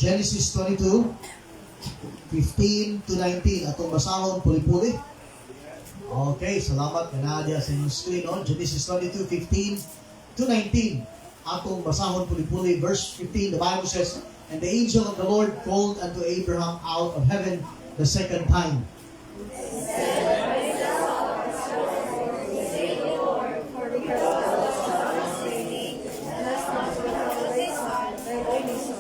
Genesis 22, 15 to 19. Atong basahon puli-puli. Okay, salamat nga naa sa inyong screen. No? Genesis 22, 15 to 19. Atong basahon puli-puli. Verse 15, the Bible says, "And the angel of the Lord called unto Abraham out of heaven the second time." For because thou hast not forsaken me, and hast not withheld thy son, thine only son.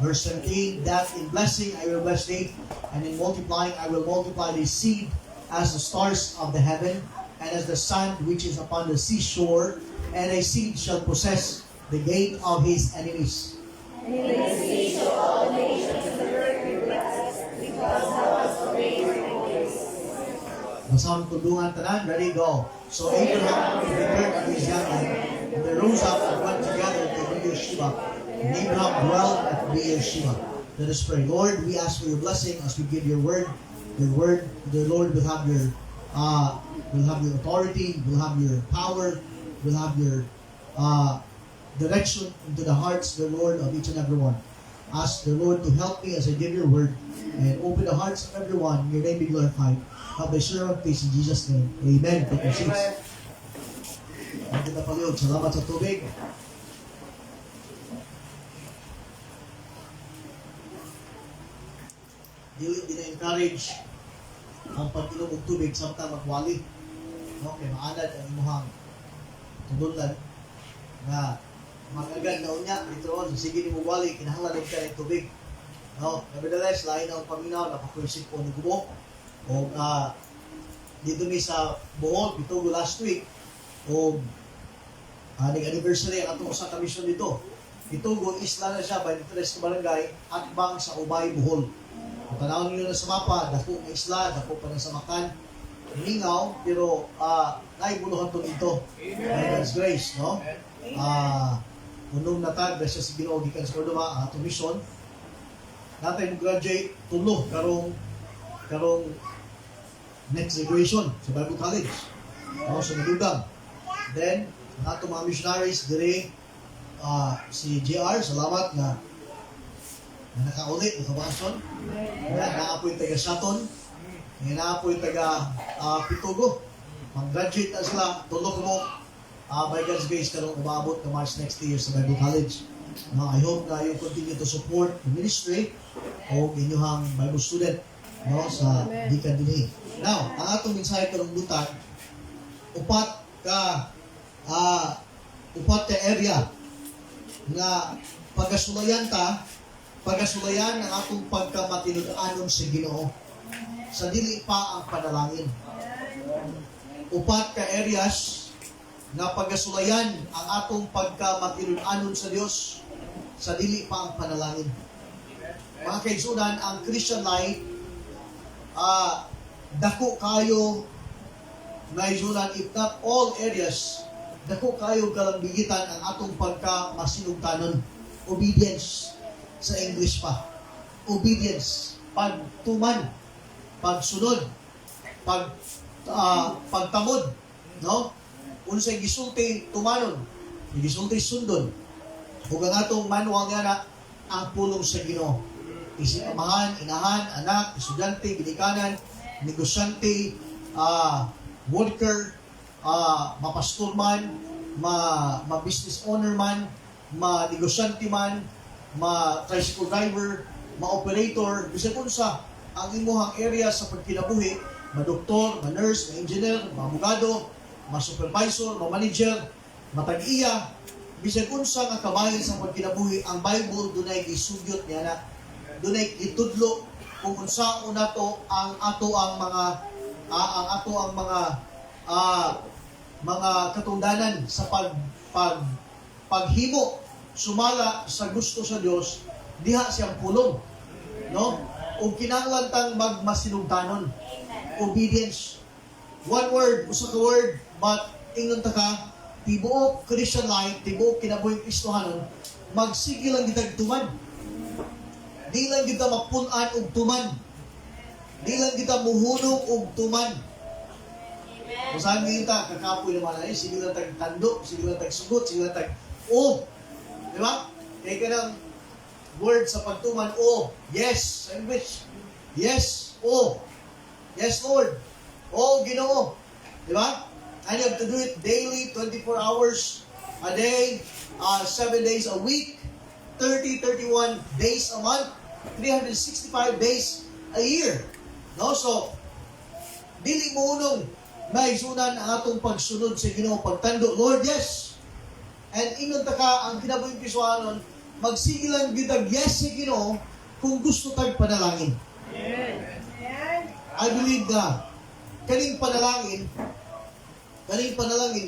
Verse 17, "That in blessing I will bless thee, and in multiplying I will multiply thy seed as the stars of the heaven, and as the sand which is upon the seashore, and thy seed shall possess the gate of his enemies." "And in thy seed shall all the nations of the earth be blessed, because thou hast obeyed my voice. Basahon tundungan tanan, ready, go. So Abraham returned unto his young men, and they rose up and went together to Beersheba. And Abraham dwelt at Beersheba. Let us pray. Lord, we ask for your blessing as we give your word. Your word, the Lord, will have your authority, will have your power, will have your direction into the hearts, the Lord, of each and every one. Ask the Lord to help me as I give your word and open the hearts of everyone. Your name be glorified. Have thy servant please in Jesus' name. Amen. Take your seats. Ang kita palihog. Salamat sa tubig. Dili gina-encourage ang pag-inom og tubig samtang magwali. No, kay maanad ang imuhang tulunlan nga mag-agad na unya dito on sige nimo wali, kinahanglan og kay tubig. No, nevertheless, lain ang paminaw, napakuisip ko ni gubo. O dito mi sa Bohol, Pitugo last week, o nag-anniversary ang atong usa ka mission dito. Pitugo, isla na siya, 23 ka barangay, atbang sa Ubay, Bohol. Kung tanawon niyo na sa mapa, dako nga isla, dako pa na sa Makan, mingaw, pero naibuluhan to dito. By God's grace, no? Unong natag, siya si Ginoo gikan sa Cordova, ang atong mission. Natay mo graduate tulo karong karong next graduation sa Bible College. No, sa Madugang. Then, ang atong mga missionaries dire, si JR, salamat nga na nakaulit, nakabakasyon. Na naa po'y taga Saton, nga naa po'y taga Pitugo. Mag-graduate na sila, tulo ko mo, by God's grace, karong umabot na March next year sa Bible College. No, I hope na you continue to support the ministry o inyong Bible student, no, sa gikan dinhi. Now, ang atong mensahe karong buntag, upat ka area nga pagkasulayan ta, pagkasulayan ang atong pagkamatinud-anon sa Ginoo sa dili pa ang panalangin. Upat ka areas nga pagkasulayan ang atong pagkamatinud-anon sa Dios sa dili pa ang panalangin. Mga kaigsunan, ang Christian life, dako kayo naisunan, if not all areas, dako kayo kalambigitan ang atong pagka masinugtanon. Obedience sa English pa. Obedience, pagtuman, pagsunod, pagtamod, no? Unsay gisulti, tumanon, gisulti, sundon. Ug ang atong manual nga na ang pulong sa Ginoo. Isip amahan, inahan, anak, estudyante, ginikanan, negosyante, worker, mapastor man, ma business owner man, ma negosyante man, ma tricycle driver, ma operator, bisag unsa ang imuhang area sa pagkinabuhi, ma doktor, ma nurse, ma engineer, ma abogado, ma supervisor, ma manager, matag-iya, bisag unsa nga kabahin sa pagkinabuhi, ang Bible dunay gisugyot niya na dunay gitudlo kung unsaon nato ang ato ang mga katungdanan sa pag pag paghimo sumala sa gusto sa Dios diha siyang pulong, no? Ug kinahanglan tang magmasinugtanon, obedience. One word, usa ka word, but ingon ta ka tibuok Christian life, tibuok kinabuhing Kristohanon, magsige lang gitag tuman. Di lang kita mapun-an og tuman. Di lang kita muhunong og tuman. Kung saan kita, kakapoy naman ay, sige lang tag tando, sige lang tag sugot, sige lang tag, oh! Di ba? Kaya ka nang, word sa pagtuman o yes sa English. Yes, o. Yes, Lord. O Ginoo. Di ba? And you have to do it daily, 24 hours a day, 7 days a week, 30, 31 days a month, 365 days a year. No? So, dili mo unong maigsunan ang atong pagsunod sa Ginoo, pagtando, "Lord, yes." And ingon ta ka ang kinabuhing Kristohanon, magsige lang gyud yes sa Ginoo kung gusto tag panalangin. I believe na kaning panalangin,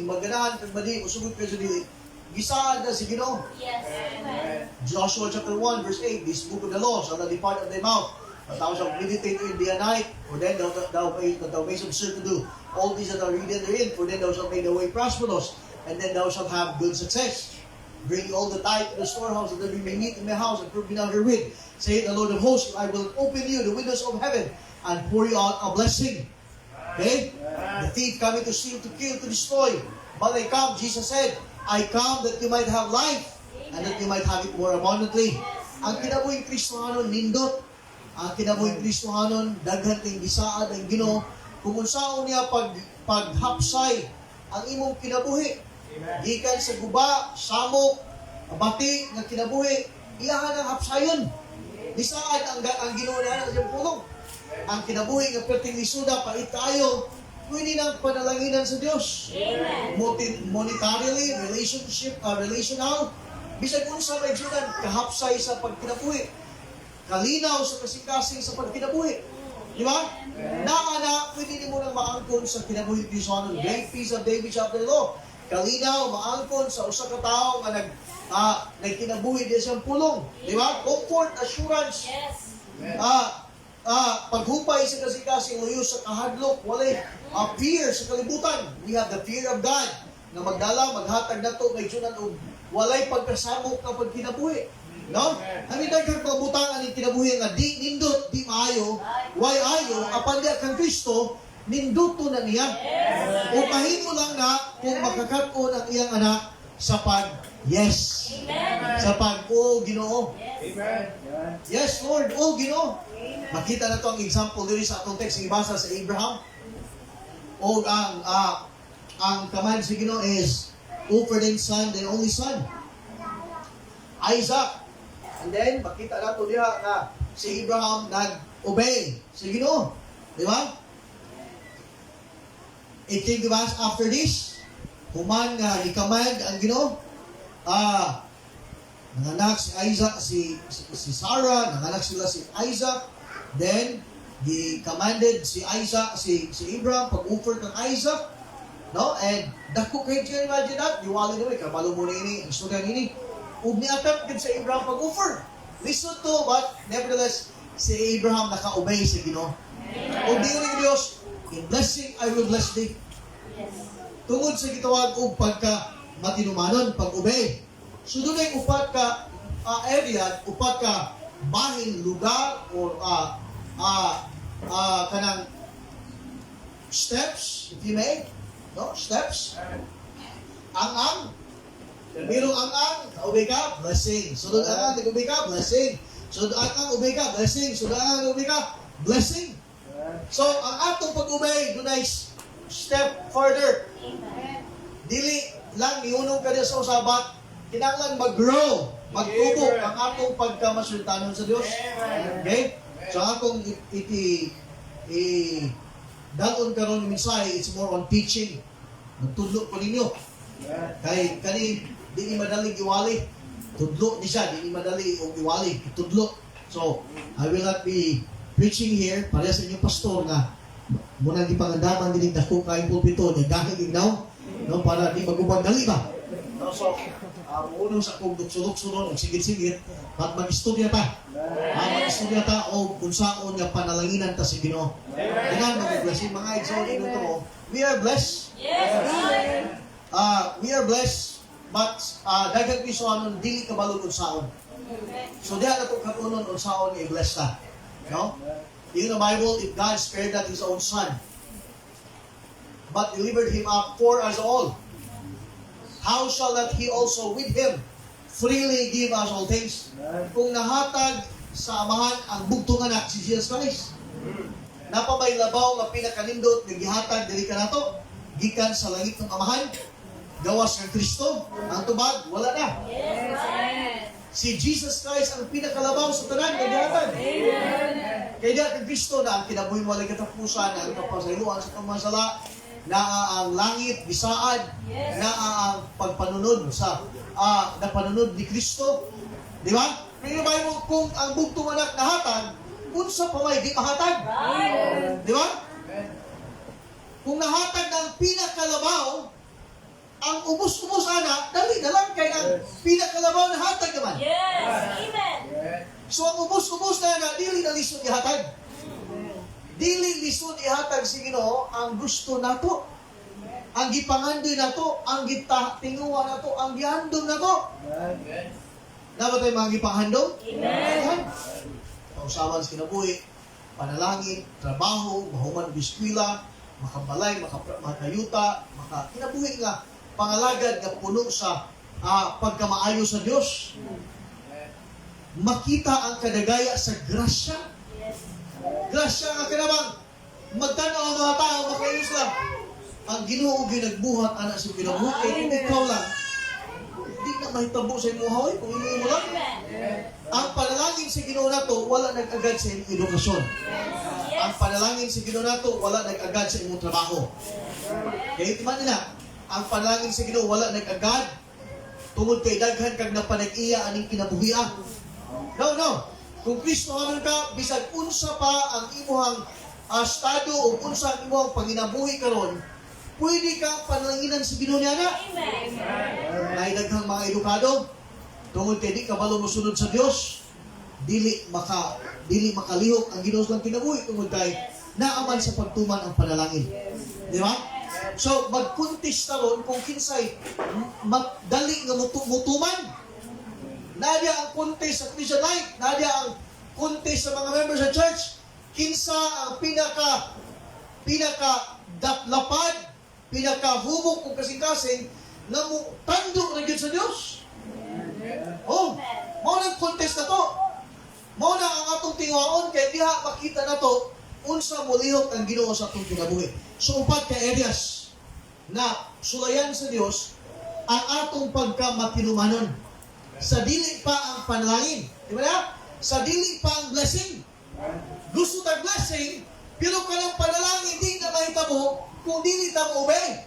maganahan kag madi, usugot ka sa dili, gisaad na si Ginoo. Amen. Joshua chapter 1 verse 8, "This book of the law shall not depart of thy mouth, but thou shalt meditate in day and night, for then thou mayest observe to do all these that are written therein, for then thou shalt make thy way prosperous, and then thou shalt have good success. Bring all the tithe to the storehouse, that there be meat in my house, and prove me now herewith, saith the Lord of hosts, I will open you the windows of heaven, and pour you out a blessing." Okay? "The thief coming to steal, to kill, to destroy. But I come," Jesus said, "I come that you might have life, and that you might have it more abundantly." Ang kinabuhing Kristohanon, nindot. Ang kinabuhing Kristohanon, daghan kay gisaad ang Ginoo. Kung unsaon niya paghapsay ang imong kinabuhi. Gikan sa guba, samok, bati nga kinabuhi, iyahan ang hapsayon. Gisaad ang Ginoo na sa iyang pulong. Ang kinabuhi nga perting lisuda, pait kaayo, pwede nang panalanginan sa Dios. Amen. Monetarily, relationship, relational, bisag unsa may igsunan, kahapsay sa pagkinabuhi. Kalinaw sa kasing-kasing sa pagkinabuhi. Di ba? Naa na, pwede nimo nang maangkon sa kinabuhi ni Solomon. Great peace of David chapter law. Kalinaw, maangkon sa usa ka tawo nga nagkinabuhi di siyang pulong. Di ba? Comfort, assurance. Paghupay sa kasing-kasing, luyo sa kahadlok, walay fear sa kalibutan. We have the fear of God nga magdala, maghatag nato may igsunan og walay pagkasamok nga pagkinabuhi. No? Ani daghang mga butang aning kinabuhi nga di nindot, di maayo, way ayo, apan diha kang Kristo, ninduto na niya. O kahimo lang na kung makakat-on ang iyang anak sa pag yes. Amen. Sa pag o Ginoo. Amen. Yes, Lord, o Ginoo. Makita na to ang example diri sa atong text ibasa sa Abraham. O ang command sa Ginoo is offer thine son, the only son, Isaac. And then makita nato diha nga si Abraham nag-obey sa Ginoo. Di ba? It came to pass after this, human nga ni-command ang Ginoo, nanganak si Isaac, si Sarah, nanganak sila si Isaac, then he commanded si Isaac, si Abraham, pag-offer kang Isaac, no? And dako kay, can you imagine that? Iwali naman, kabalo mo na ini, ang istorya ini. Ug ni-attempt gid sa Abraham pag-offer. Listen to, but nevertheless, si Abraham naka-obey sa Ginoo. Ug di ni Dios, "In blessing I will bless thee." Tungod sa gitawag og pagka matinumanon, pag-obey. So doon ay upat ka area, upat ka bahin, lugar, or kanang steps, if you may. No? Steps. Ang-ang. Merong ang-ang, obey ka, blessing. Sunod ang-ang, nag-obey ka, blessing. Sunod ang-ang, obey ka, blessing. Sunod ang-ang, obey ka, blessing. So, ang atong pag-obey, doon ay step further. Amen. Dili lang iunong ka sa usabat, kinahanglan mag-grow, magtubo ang atong pagkamasultanon sa Dios. Okay? So ang akong iti i dalon karon mensahe, it's more on teaching. Magtudlo ko ninyo. Kay kani di ni madaling iwali. Tudlo ni siya, di ni madali og iwali, tudlo. So, I will not be preaching here para sa inyong pastor nga muna gipangandaman din dako kay pulpito ni gahi gignaw, no, para di magubang dali ba, no? So unong sa akong lukso-lukso ron og sigit-sigit, but mag-istorya ta, mag-istorya ta og unsaon nga panalanginan ta sa Ginoo. Dinan mag-blessing mga igsoon ingon to, we are blessed. Yes. We are blessed, but daghan Kristohanon dili kabalo unsaon. So diha na to katunon unsaon nga i-bless ta, no? In the Bible, "If God spared not His own Son, but delivered Him up for us all, how shall not He also with Him Freely give us all things? Kung nahatag sa Amahan ang bugtong anak, si Jesus Christ. Naa pa bay labaw nga pinakanindot nga gihatag diri kanato gikan sa langit ng Amahan gawas kang Kristo? Ang tubag, wala na. Si Jesus Christ ang pinakalabaw sa tanan nga gihatag. Kaya diya kang Kristo na ang kinabuhi walay katapusan, ang kapasayloan sa atong mga sala, naa ang langit, bisaad, naa ang pagpanunod sa napanunod ni Kristo. Di ba? Pero ba mo kung ang bugtong anak nahatag, unsa pa may di mahatag? Di ba? Kung nahatag ng pinakalabaw, ang ubos-ubos ana, dali na lang kay ang pinakalabaw nahatag naman. So ang ubos-ubos na ana, dili na lisod ihatag. Dili lisod ihatag si Ginoo ang gusto nato. Ang gipangandoy nato, ang gitatinguha nato, ang gihandom nato. Naa ba tay mga gipahandom? Amen. Pausawan sa kinabuhi, panalangin, trabaho, mahuman og eskwela, makabalay, makayuta, maka kinabuhi nga pangalagad nga puno sa pagkamaayo sa Dios. Makita ang kadagaya sa grasya. Grasya nga kanabang magtanaw ang mga tao, makaingon sila, ang Ginoo ginagbuhat ana sa kinabuhi. Kay kung ikaw lang, di na mahitabo sa imong oy, kung imo lang. Ang panalangin sa Ginoo nato wala nag-agad sa imong edukasyon. Ang panalangin sa Ginoo nato wala nag-agad sa imong trabaho. Kay man nila, ang panalangin sa Ginoo wala nag-agad tungod kay daghan kag napanag-iya aning kinabuhia. No. Kung Kristohanon ka, bisag unsa pa ang imuhang estado o unsa ang imuhang panginabuhi karon, pwede kang panalanginan sa Ginoo niya na. Naay daghang mga edukado, tungod kay di kabalo mosunod sa Dios, dili makalihok ang Ginoo sa kinabuhi tungod kay naaman sa pagtuman ang panalangin. Di ba? So, magkontesta ron kung kinsay dali nga mutuman. Naa diay ang contest sa Christian life, naa diay ang contest sa mga members sa church. Kinsa ang pinaka pinaka lapad, pinaka humok kung kasing-kasing nga mo tando ra gyud sa Dios. Oh, mao nang contest na to. Mao na ang atong tinguhaon kay diha makita na to unsa molihok ang Ginoo sa atong kinabuhi. So upat ka areas na sulayan sa Dios ang atong pagkamatinumanon. Sa dili pa ang panalangin. Di ba na? Sa dili pa ang blessing. Gusto ta blessing, pero kanang panalangin di na mahitabo kung dili ta mo obey.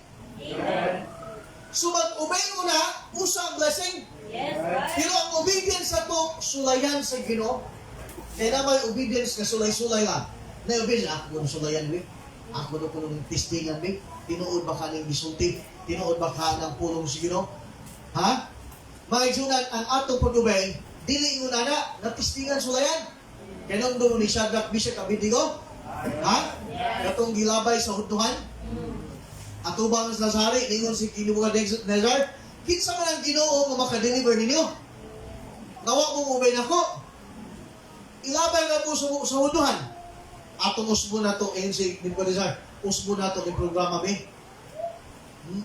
So mag-obey mo na, usa ang blessing. Pero ang obedience sa to, sulayan sa Ginoo. Kaya na may obedience nga sulay-sulay lang. Na obedience, ako kuno sulayan, be. Ako na kuno testingan, be. Tinuod ba ka ning gisulti? Tinuod ba ka ng pulong sa Ginoo? Ha? Mga igsunan, ang atong pag-obey, dili mo na na, natestingan sulayan. Kaya nung doon ni Shadrach, Meshach, Abednego, ha? Katong gilabay sa hudnuhan, atubang sa hari, ningon si Nebuchadnezzar, "Kinsa man ang Ginoo nga makadeliver ninyo? Nawa mo ubay nako. Ilabay nga po sa hudnuhan. Atong usbo na to," ayon si Nebuchadnezzar, "usbo na to ang programa, be.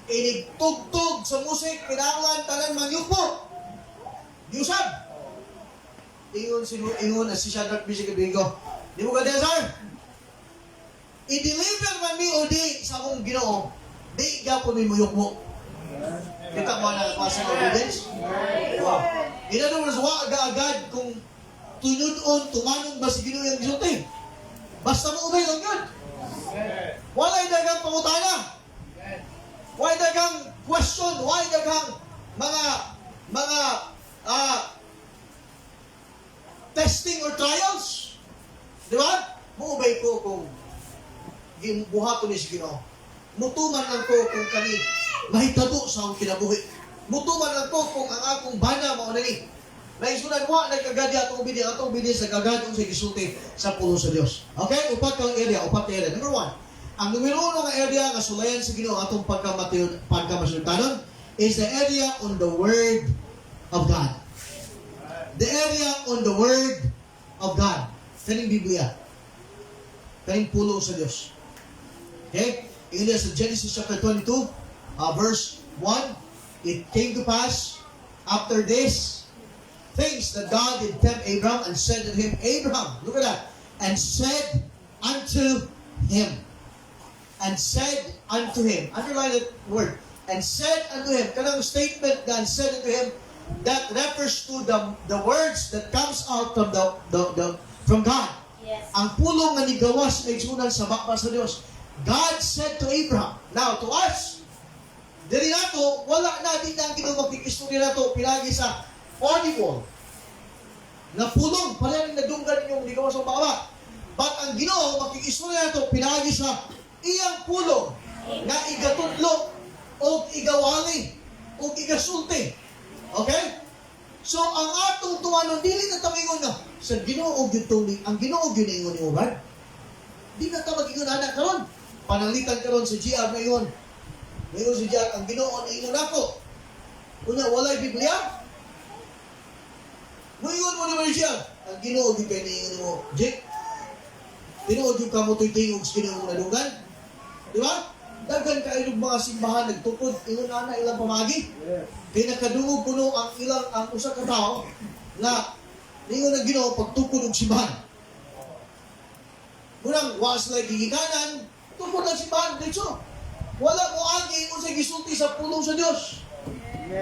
Inig tugtog sa musik, kinahanglan tanan mangyukbo. Giusab." Ingon si Shadrach, Meshach, Abednego, "Nebuchadnezzar, i-deliver man mi o di sa akong Ginoo, di gapon mi muyukbo." Kita mo na klase ng obedience? Wow. In other words, wa agad kung tunod-on, tumanon ba si Ginoo yung gisulti. Basta mo ubay lang yun. Walay daghang pangutana. Walay daghang question. Walay daghang mga testing or trials. Di ba? Muubay ko kung buhaton ni si Ginoo. Mutuman lang ko kung kani mahitabo sa akong kinabuhi. Mutuman lang ko kung ang akong bana mao na ni. Naisunan wa nagkagad atong obedience, atong obedience nagagad sa gisulti sa pulong sa Dios. Okay? Upat kang area, upat ka area. Number one, ang numero uno nga area nga sulayan sa Ginoo atong pagkamatinudanon is the area on the Word of God. The area on the Word of God. Kaning Biblia. Kaning pulong sa Dios. Okay? Ingon sa Genesis chapter 22, verse 1, "It came to pass After this things that God did tempt Abraham and said unto him, "Abraham," look at that, "and said unto him," and said unto him, underline that word, "and said unto him." Kanang statement na "and said unto him," that refers to the words that comes out from the from God. Ang pulong nga nigawas na igsunan sa baba sa Dios. God said to Abraham. Now, to us, diri nato, wala na di na ang Ginoo magkikistorya nato pinagi sa audible na pulong, pareha ning nadunggan ninyong nigawas sa baba. But ang Ginoo makikistorya nato pinagi sa iyang pulong nga igatudlo o igawali o igasulti. Okay? So ang atong tuwanon, dili na ta maingon nga sa Ginoo gyud tong ang Ginoo gyud ingon nimo ba? Di na ta mag-ingon ana karon. Pananglitan karon sa GR ngayon. Ngayon si GR, ang Ginoo niingon ako. Unya walay Biblia? Muingon mo naman siya. Ang Ginoo gyud kay niingon nimo. Jake, tinuod yung kamo to'y tingog sa Ginoo nadunggan. Di ba? Daghan kaayo mga simbahan nagtukod ingon ana ilang pamagi. Kay nakadungog kuno ang ilang ang usa ka tawo nga ningon ang Ginoo pagtukod og simbahan. Munang wa sila gigikanan, tukod ang simbahan diretso. Wala mo agi unsay gisulti sa pulong sa Dios.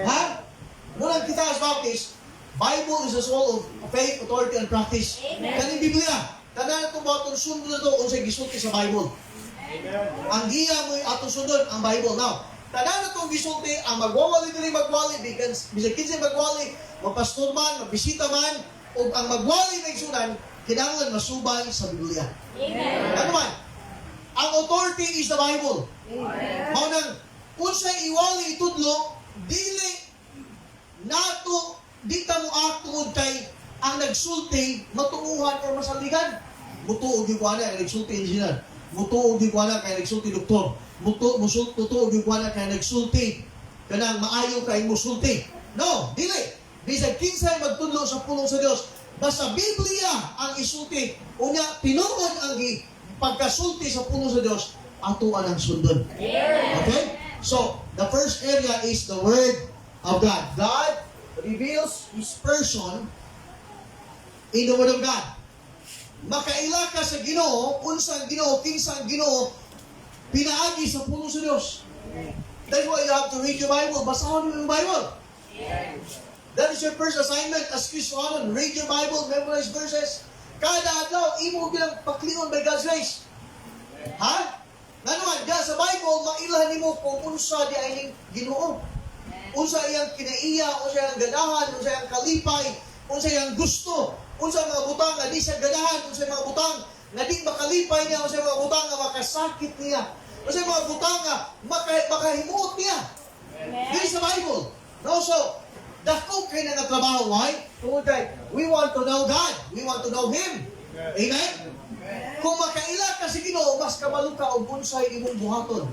Ha? Munang kita as Baptist, Bible is the soul of faith, authority, and practice. Amen. Kaning Biblia, tanan itong baton sundon na to unsay gisulti sa Bible. Ang giya mo atong sundon ang Bible. Now, tanan na itong gisulti, ang magwawali diri magwali, bigan bisag kinsay magwali, mapastor man, mabisita man, o ang magwali na igsunan, kinahanglan masubay sa Biblia. Amen. Ano man? Ang authority is the Bible. Amen. Mao nang unsay iwali itudlo, dili nato di ta mo tungod kay ang nagsulti matuuhan or masaligan. Mutuo gyud ko ana kay nagsulti engineer. Mutuo gyud ko ana kay nagsulti doktor. Mutuo musul tutuo gyud ko ana kay nagsulti kanang maayo kay musulti. No, dili. Bisag kinsay magtudlo sa pulong sa Dios, basta Biblia ang isulti, unya tinuod ang gi pagkasulti sa pulong sa Dios, ato ang sundon. Okay? So, the first area is the Word of God. God reveals His person in the Word of God. Makaila ka sa Ginoo, unsa ang Ginoo, kinsa ang Ginoo, pinaagi sa pulong sa Dios. That's why you have to read your Bible. Basahon mo yung Bible. That is your first assignment as Christian. Read your Bible, memorize verses. Kada adlaw, imo bilang paklion by God's grace. Ha? Nga naman, diyan sa Bible, mailahan nimo kung unsa di ay ning Ginoo. Unsa iyang kinaiya, unsa iyang ganahan, unsa iyang kalipay, unsa iyang gusto, unsa mga butang nga di siya ganahan, unsa mga butang nga di makalipay niya, unsa mga butang nga makasakit niya, unsa mga butang nga makahimuot niya. This is the Bible. No, so, dako kay na nga trabaho. Why? Tungod kay, we want to know God. We want to know Him. Amen? Kung makaila ka sa Ginoo, mas kabalo ka og unsay imong buhaton.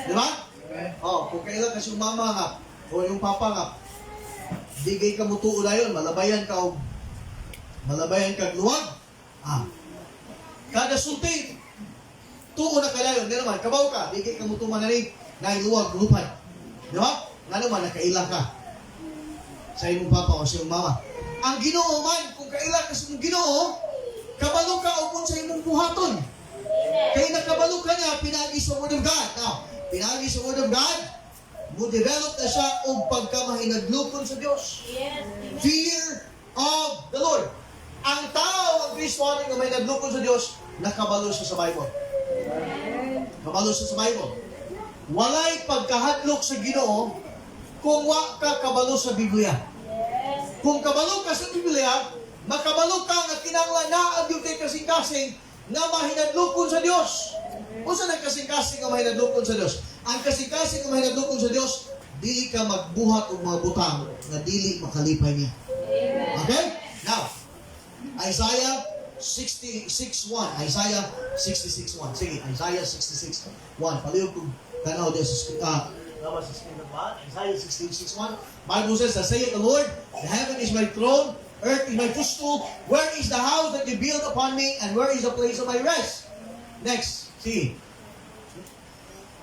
Di ba? Oh, kung kaila ka sa mama nga o yung papa nga, di kay ka mutuo dayon, malabayan kag luwag. Ah. Kada sulti, tuo na ka dayon, nga naman, kabaw ka, di kay ka mutuman na ni, nailuwag, lupad. Di ba? Nga naman, nakaila ka sa imong papa o sa imong mama. Ang Ginoo man, kung kaila ka sa imong Ginoo, kabalo ka og unsa imong buhaton. Kay nakabalo ka niya, pinagi sa Word of God. Now, pinagi sa Word of God, mo develop na siya og pagkamahinadlokon sa Dios. Fear of the Lord. Ang tao, ang Kristiyano nga may nadlokon sa Dios, nakabalo siya sa Bible. Kabalo siya sa Bible. Walay pagkahadlok sa Ginoo kung wa ka kabalo sa Biblia. Kung kabalo ka sa Biblia, makabalo ka nga kinahanglan naa gyud kay kasing-kasing nga mahinadlokon sa Dios. Unsa nang kasing-kasing nga mahinadlokon sa Dios? Ang kasing-kasing nga mahinadlokon sa Dios, dili ka magbuhat og mga butang nga dili makalipay niya. Okay? Now, Isaiah 66:1. Isaiah 66:1. Sige, Isaiah 66:1. Palihog kung tanaw diya sa screen. Ah, tama sa screen ba? Isaiah 66:1. Bible says, "Thus saith the Lord, the heaven is my throne, earth is my footstool. Where is the house that you build upon me, and where is the place of my rest?" Next, see.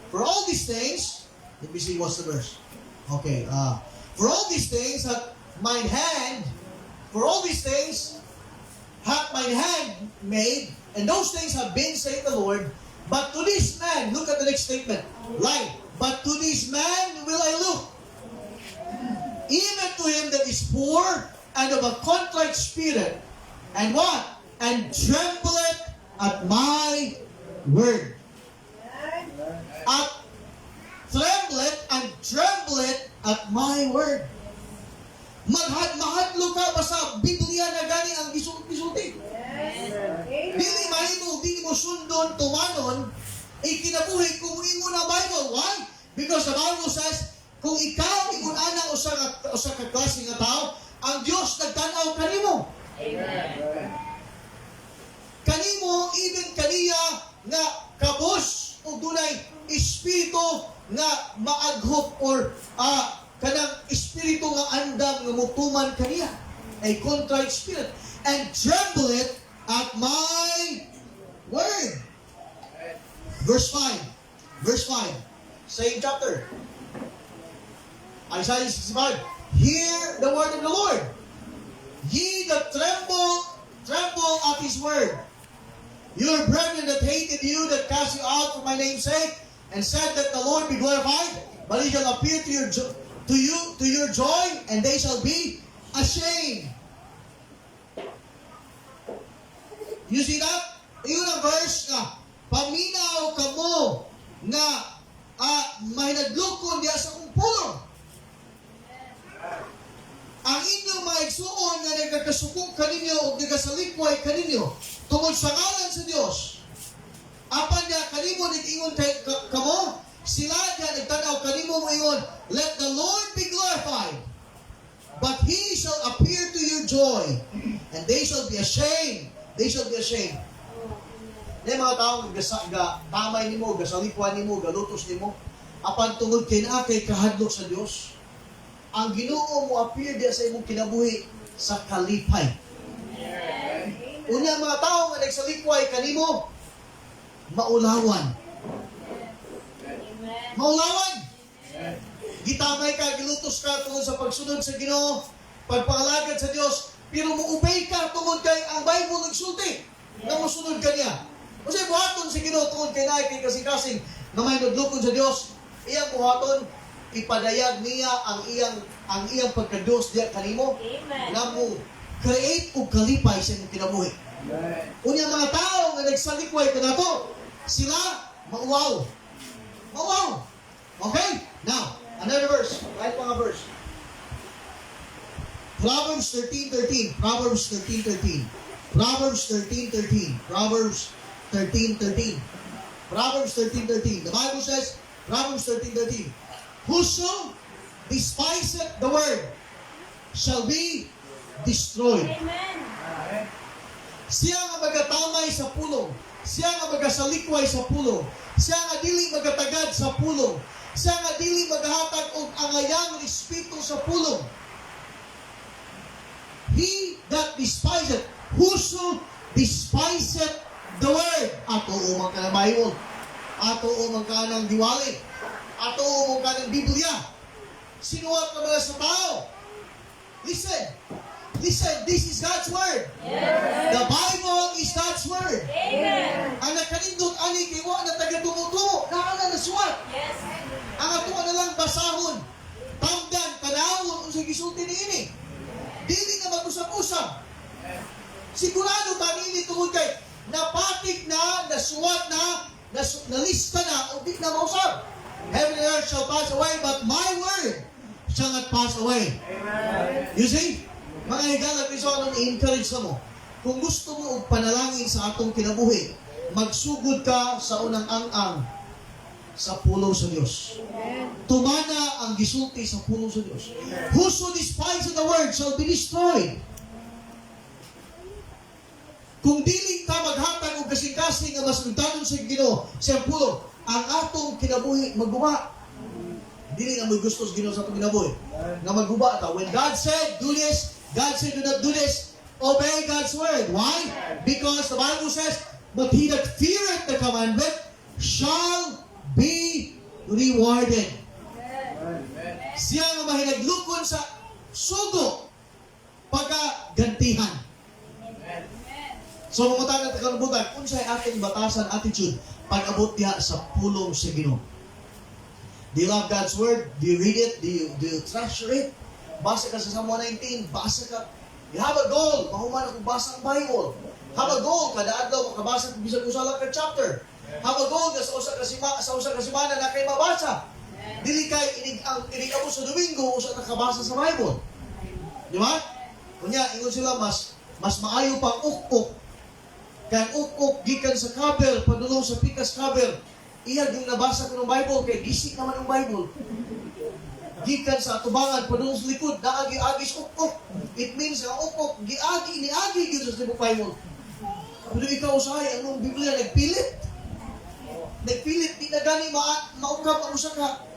For all these things, let me see what's the verse. Okay, For all these things hath mine hand, for all these things hath mine hand made, and those things have been, saith the Lord. But to this man, look at the next statement. Line. But to this man will I look, even to him that is poor and of a contrite spirit, and what? And trembleth at my word. At trembleth and trembleth at my word. Mahadlok ka basta Biblia na gani ang gisulti. Dili mahimo, dili mo sundon, tumanon, ikinabuhi kung ingon ang Bible. Why? Because the Bible says, kung ikaw ingon ana usa ka klase nga tao, ang Dios nagtan-aw kanimo. Amen. Kanimo, even kaniya nga kabos o dunay espiritu nga maaghop or kanang espiritu nga andam nga mutuman kaniya. A contrite spirit. And trembleth at my word. Verse 5. Verse 5. Same chapter. Isaiah 65. Hear the word of the Lord, ye that tremble, tremble at his word. Your brethren that hated you, that cast you out for my name's sake, and said that the Lord be glorified, but he shall appear to you to your joy, and they shall be ashamed. You see that? Yun ang verse nga, paminaw kamo nga mahinadlokon diya sa akong pulong. Ang inyong mga igsuon nga nagkakasuko kaninyo o nagkasalikway kaninyo tungod sa ngalan sa Dios. Apan niya kanimo nag-ingon kay kamo, sila diya nagtanaw kanimo moingon, "Let the Lord be glorified." But he shall appear to your joy, and they shall be ashamed. They shall be ashamed. May mga taong gasa, ga, tamay nimo, gasalikwan nimo, galutos nimo, apan tungod kay naa kay kahadlok sa Dios, ang Ginoo mo appear diya sa imong kinabuhi sa kalipay. Unya mga tao nga nagsalikway kanimo, maulawan. Amen. Maulawan. Gitamay ka, gilutos ka tungod sa pagsunod sa Ginoo, pagpangalagad sa Dios, pero mo-obey ka tungod kay ang Bible nagsulti nga mosunod ka niya. Unsay buhaton sa Ginoo tungod kay naay kay kasing-kasing nga mahinadlokon sa Dios? Iyang buhaton, ipadayag niya ang iyang pagka-Dios diya kanimo Amen. nga mo create og kalipay sa imong kinabuhi. Unya mga tao nga nagsalikway kanato, sila mauwaw. Mauwaw. Okay? Now, another verse. Kahit mga verse. Proverbs 13:13. Proverbs 13:13. Proverbs 13:13. Proverbs 13:13. Proverbs 13:13. The Bible says, Proverbs 13:13, "Whoso despiseth the word shall be destroyed." Amen. Siya nga magatamay sa pulong. Siya nga magasalikway sa pulong. Siya nga dili magatagad sa pulong. Siya nga dili magahatag og angayang respeto sa pulong. He that despiseth, whoso despiseth the word. Ato man ka ng Bible. Ato man ka ng diwali. Ato man ka ng Biblia. Sinuwat na mga sa tao. Listen. Listen, this is God's word. The Bible is God's word. Amen. Ang nakanindot ani kay wa na taga tumutumo, naa na nasuwat. Ang ato na lang basahon, tamdan, tanawon unsay gisulti niini. Dili na mag-usab-usab. Sigurado ta niini tungod kay napatik na, nasuwat na, nalista na, o di na mausab. Heaven and earth shall pass away, but my word shall not pass away. You see? Mga higala, Kristo, anong i-encourage na mo? Kung gusto mo og panalangin sa atong kinabuhi, magsugod ka sa unang ang-ang sa pulong sa Dios. Tumana ang gisulti sa pulong sa Dios. Whoso despises the word shall be destroyed. Kung dili ka maghatag og kasing-kasing nga mas nagtanon sa Ginoo sa iyang pulong, ang atong kinabuhi maguba. Dili na mo gusto sa Ginoo sa atong kinabuhi. Nga maguba ta. When God said, "Do this," God said, "Do not do this," obey God's word. Why? Because the Bible says, "But he that feareth the commandment shall be rewarded." Siya nga mahinaglukon sa sugo pagkagantihan. So mangutana ta kalibutan, unsay atong batasan attitude pag-abot diha sa pulong sa Ginoo? Do you love God's word? Do you read it? Do you treasure it? Basa ka sa Psalm 119, basa ka. You have a goal, mahuman ako basa ang Bible. Have a goal, kada adlaw makabasa kog bisag usa lang ka chapter. Have a goal nga sa usa ka semana na kay mabasa. Dili kay inig ang inig abot sa Domingo usa ka kabasa sa Bible. Di ba? Kunya ingon sila mas maayo pang uk-uk. Kay ang uk-uk gikan sa cover padulong sa pikas cover. Iya yung nabasa ko ng Bible kay gisi naman ang Bible. Gikan sa atubangan padulong sa likod naagi-agi sa uk-uk. It means ang uk-uk giagi niagi gyud sa tibok Bible. Pero ikaw usahay ang Biblia nagpilit. Nagpilit di na gani maukab ang usa ka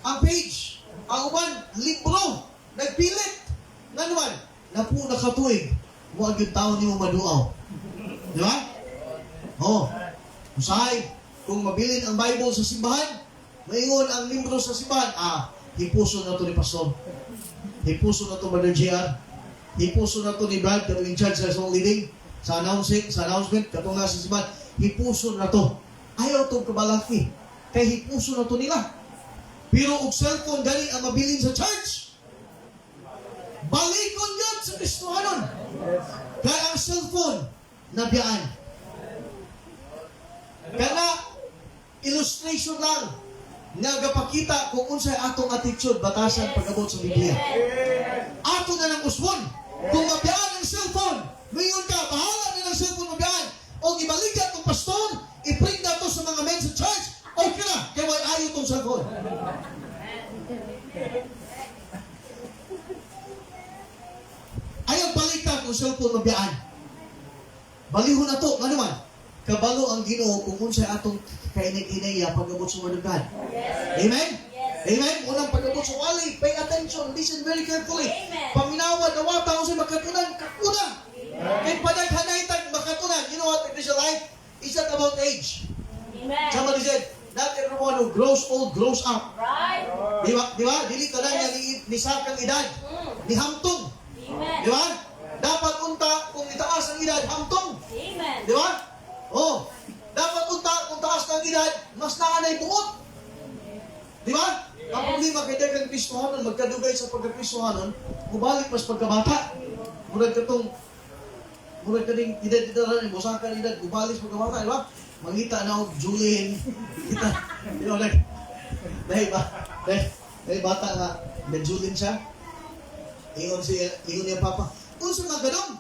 ang page. Ang uban libro nagpilit. Nga naman, napu na katuig, mo gyud taon nimo maduaw. Di ba? Oh. Usahay, kung mabilin ang Bible sa simbahan, maingon ang membro sa simbahan, "Hipuso na to ni Pastor. Hipuso na to, Brother JR. Hipuso na to ni Brad, katong in charge sa song leading, sa announcing, sa announcement, katong nasa simbahan, hipuso na to. Ayaw tong kabalaki. Kay hipuso na to nila." Pero og cellphone gani ang mabilin sa church, balikon yan sa Kristohanon. Kaya ang cellphone, nabiyaan. Kana, illustration lang nga gapakita kung unsay atong attitude batasan pag-abot sa Biblia. Ato na ng usbon. Kung mabiyaan ang cellphone, muingon ka, "Bahala na ng cellphone mabiyaan." O ibaligya tong pastor, i-bring na to sa mga men sa church, okay na, kaya way ayo tong cellphone. Ayaw balikan kung cellphone mabiyaan. Balihon na to, nga naman, kabalo ang Ginoo kung unsay atong kainig-inaya pag-abot sa Word of God. Amen? Yes. Amen? Unang pag-abot sa wali, pay attention, listen very carefully. Amen. Paminawa, dawata, unsay makatunan, kakuna. Kay padaghanay tag makatunan. You know what, Christian life is not about age. Amen. Somebody said, "Not everyone who grows old grows up." Right? Di ba? Di ba? Dili tanan nga ni sakang edad, ni hamtong. Amen. Di ba? Dapat unta kung itaas ang edad, hamtong. Amen. Di ba? Oh. Dapat unta kung taas ng edad, mas naanay buot. Di ba? Ang problema kay daghang Kristohanon, magkadugay sa pagkakristohanon, mubalik mas pagkabata. Murag katong murag kaning edad edad musakan edad, mubalik sa pagkabata, di ba? Mangita na og Julin. Kita, like, dahil ba, dahil bata nga, nag-Julin siya. Ingon niya papa, "Unsa man kadong?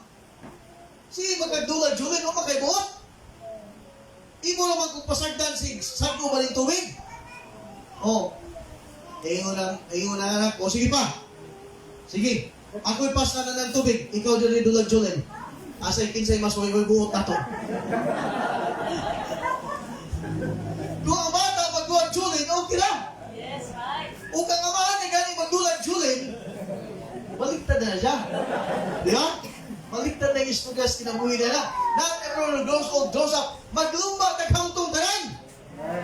Sige magkadula Julin, o makay buot. Imo naman kung pasagdan si sagdo ba ning tubig?" Oh. Ingon ang anak, "O sige pa. Sige, ako'y pasa na ng tubig, ikaw diri dulag Julin. Asay kinsay mas way buot na to." Kung ang bata magdulag Julin, okay lang. Yes, right. O kang amahan na gani magdulag Julin, baliktad na siya. Di ba? Baliktad na yung istorya sa kinabuhi nila. Not everyone who grows old grows up. Maglumba taghamtong tanan.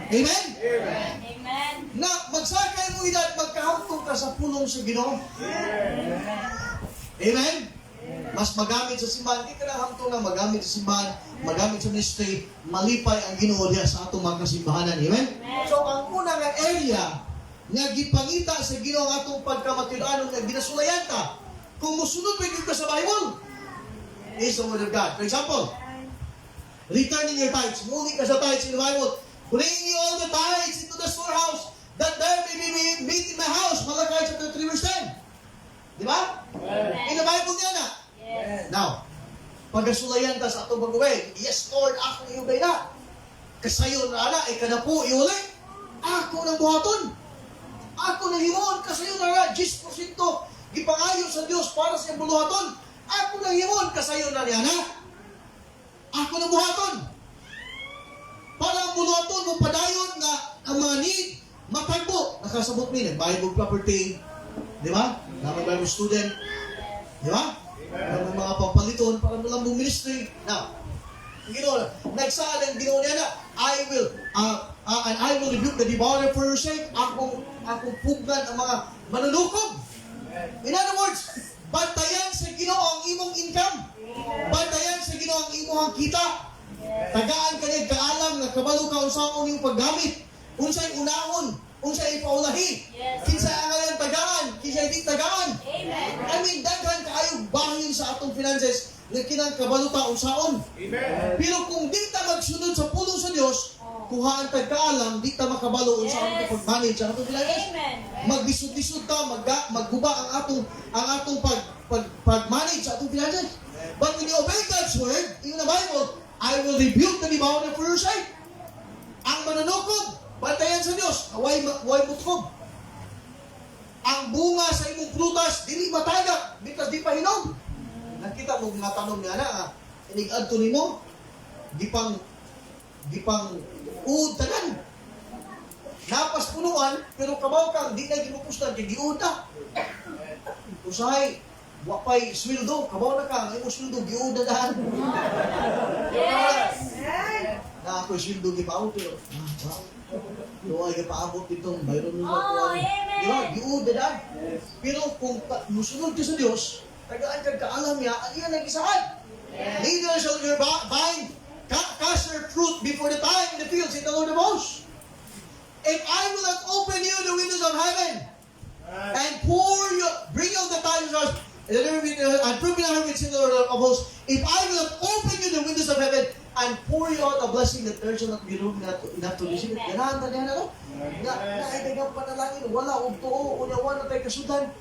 Amen? Amen. Na magsakay mo edad, magkahamtong ka sa pulong sa Ginoo. Amen? Mas magamit sa simbahan, di ka na hamtong na magamit sa simbahan, magamit sa ministry, malipay ang Ginoo diha sa atong mga kasimbahanan. Amen? Amen. So ang una nga area nga gipangita sa Ginoo ang atong pagkamatuod-anon nga ginasulayan ta, kung musunod ba gyud ka sa Bible, is the Word of God. For example, returning your tithes. Muli ka sa tithes in the Bible. "Bring you all the tithes into the storehouse, that there may be meat in my house." Malachi chapter 3 verse 10. Di ba? In the Bible niya na. Yes. Now, pagkasulayan ta sa atong pag-uwi, "Yes, Lord, ako iubay na. Kasayon na ana, ay kanapo, iuli. Ako ng buhaton. Ako ng himon, kasayon na ana, 10% gipangayo sa Dios para sa iyang buluhaton. Ako ng himon, kasayon na niya na. Ako ng buhaton. Para ang buluhaton mo padayon nga ang mga need, matagbo." Nakasabot mi, nag-buy og property, di ba? Naman Bible student, di ba? Ang mga pampaliton para mo lang mong ministry. Now, ang Ginoo, nagsaad ang Ginoo niya na, "I will, and I will rebuke the devourer for your sake." Akong Akong pugnan ang mga manunukob. In other words, bantayan sa Ginoo ang imong income. Bantayan sa Ginoo ang imong kita. Tagaan ka niya kaalam nga kabalo ka unsaon imong paggamit, unsay unahon, unsay ipaulahi. Kinsa ang ngayon tagaan, kinsay di tagaan. Amen. I mean, daghan kaayo bahin sa atong finances nga kinang kabalo ta unsaon. Amen. Pero kung di ta magsunod sa pulong sa Dios, kuhaan tag kaalam, di ta makabalo unsaon pag-manage ang atong finances. Amen. Maglisod-lisod ta, magguba ang atong pag pag pag-manage sa atong finances. But when you obey God's word in the Bible, "I will rebuke the devourer for your sake." Ang manunukob, bantayan sa Dios, way mutukob. Ang bunga sa imong prutas dili matagak because di pa hinog. Nakita mo nga tanom niya na, inig-adto nimo, gipang uod tanan. Napas punuan, pero kabaw kang di na ginupustan kay giuod na. Usahay, wa pa'y sweldo, kabaw na ka, ang imong sweldo giuod na dahan. Na ako'y sweldo gipaabot pero wow. Luway gipaabot ditong bayron mo. Oh, amen. Di ba? Giuod na dahan. Pero kung musunod ka sa Dios, tagaan kag kaalam niya, ang iya lagi saan. "Neither shall your vine cast her fruit before the time in the fields," in the Lord of hosts. "If I will not open you the windows of heaven and bring you the tidings of and prove in her with the Lord of hosts, if I will not open you the windows of heaven and pour you out a blessing that there shall not be room enough to receive it." Amen. Ganahan ta niya na, no? Nga, naay panalangin, wala og tuo, unya wala tay kasudan.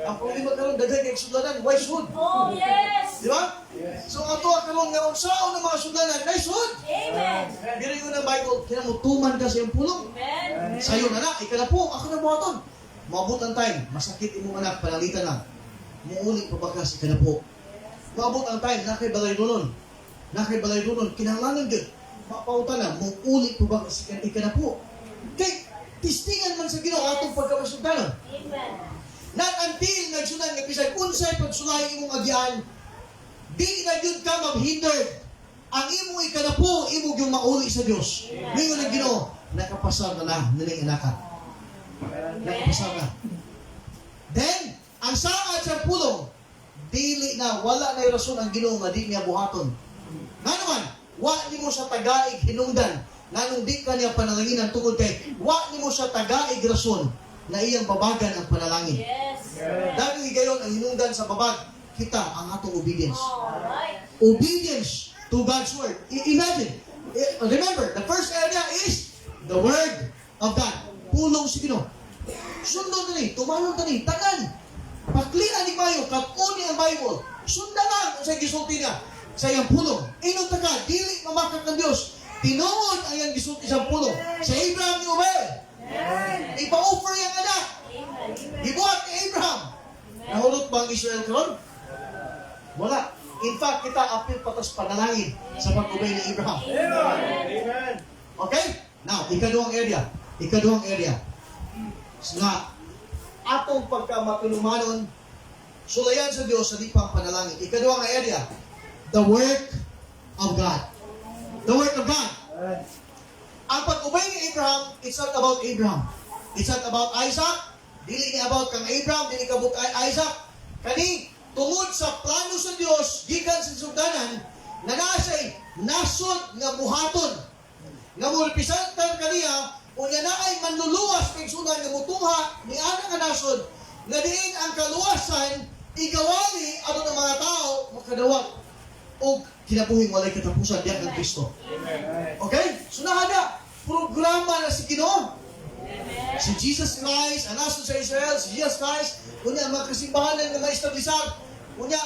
Ang problema karon, daghan kay sudlanan, way sud? Oh, yes. Di ba? So ang ato karon nga unsaon ang mga sudlanan, nay sud. Amen. Pero yun ang Bible, kinamo tuman ka sa iyong pulong. Amen. Sayo na na, ikalapo, ako na buhaton. Maabot ang time, masakit imong anak, panalitan lang. Muuli pa ba ka sa ikalapo? Maabot ang time, nakay balay dunon. Nakay balay dunon, kinahanglanon gyud. Mapautan na, muuli pa ba ka sa ikalapo? Kay, testingan man sa Ginoo atong pagkamasugdanon. Amen. Not until nagsunan nga bisag unsay pagsulay imong agian, di na gyud ka mabhindered. Ang imong ikanapo, imo gyud mauli sa Dios. Ningon ang Ginoo, nakapasar na na nining anaka. Nakapasar na. Then, ang saad sa pulong, dili na, wala na rason ang Ginoo nga di niya buhaton. Nga naman, wa nimo sa tagaig hinungdan, nganong di ka niya panalanginan, tungod kay wa nimo sa tagaig rason na iyang babagan ang panalangin. Dahil higayon ang hinungdan sa babag, kita ang atong obedience. All right. Obedience to God's word. Imagine, remember, the first area is the word of God. Pulong sa Ginoo. Sundon ni, tumanon ta ni, tanan. Paklian ni mayo, kat-oni ang Bible. Sundan lang kung sa gisulti niya sa iyang pulong. Ingon ta ka, dili mamakak ng Dios. Tinuod ang iyang gisulti sa pulong. Sa Abraham ni obey. Ipa-offer yung anak. Amen. Gibuhat ni Abraham. Nahulot ba ang Israel karon? Wala. In fact, kita apil patas panalangin sa pag-obey ni Abraham. Amen. Okay? Now, ikaduhang area. Ikaduhang area. Nga, atong pagkamatinumanon, sulayan sa Diyos sa di pang panalangin. Ikaduhang area, the work of God. The work of God. Ang pag-obey ni Abraham, it's not about Abraham. It's not about Isaac. Dili ni about kang Abraham, dili ka about kay Isaac. Kani, tungod sa plano sa Dios gikan sa sugdanan, na naa siya'y nasod nga buhaton nga mo representar kaniya, unya naay manluluwas kay sunan nga mutungha ni ana nga nasod nga diin ang kaluwasan igawali aron ang mga tao makadawat og kinabuhing walay katapusan diha kang Kristo. Okay? So naa na, programa na si Ginoo. Si Jesus Christ, ang nasod sa Israel, si Jesus Christ, unya ang mga kasimbahanan nga maestablisar, unya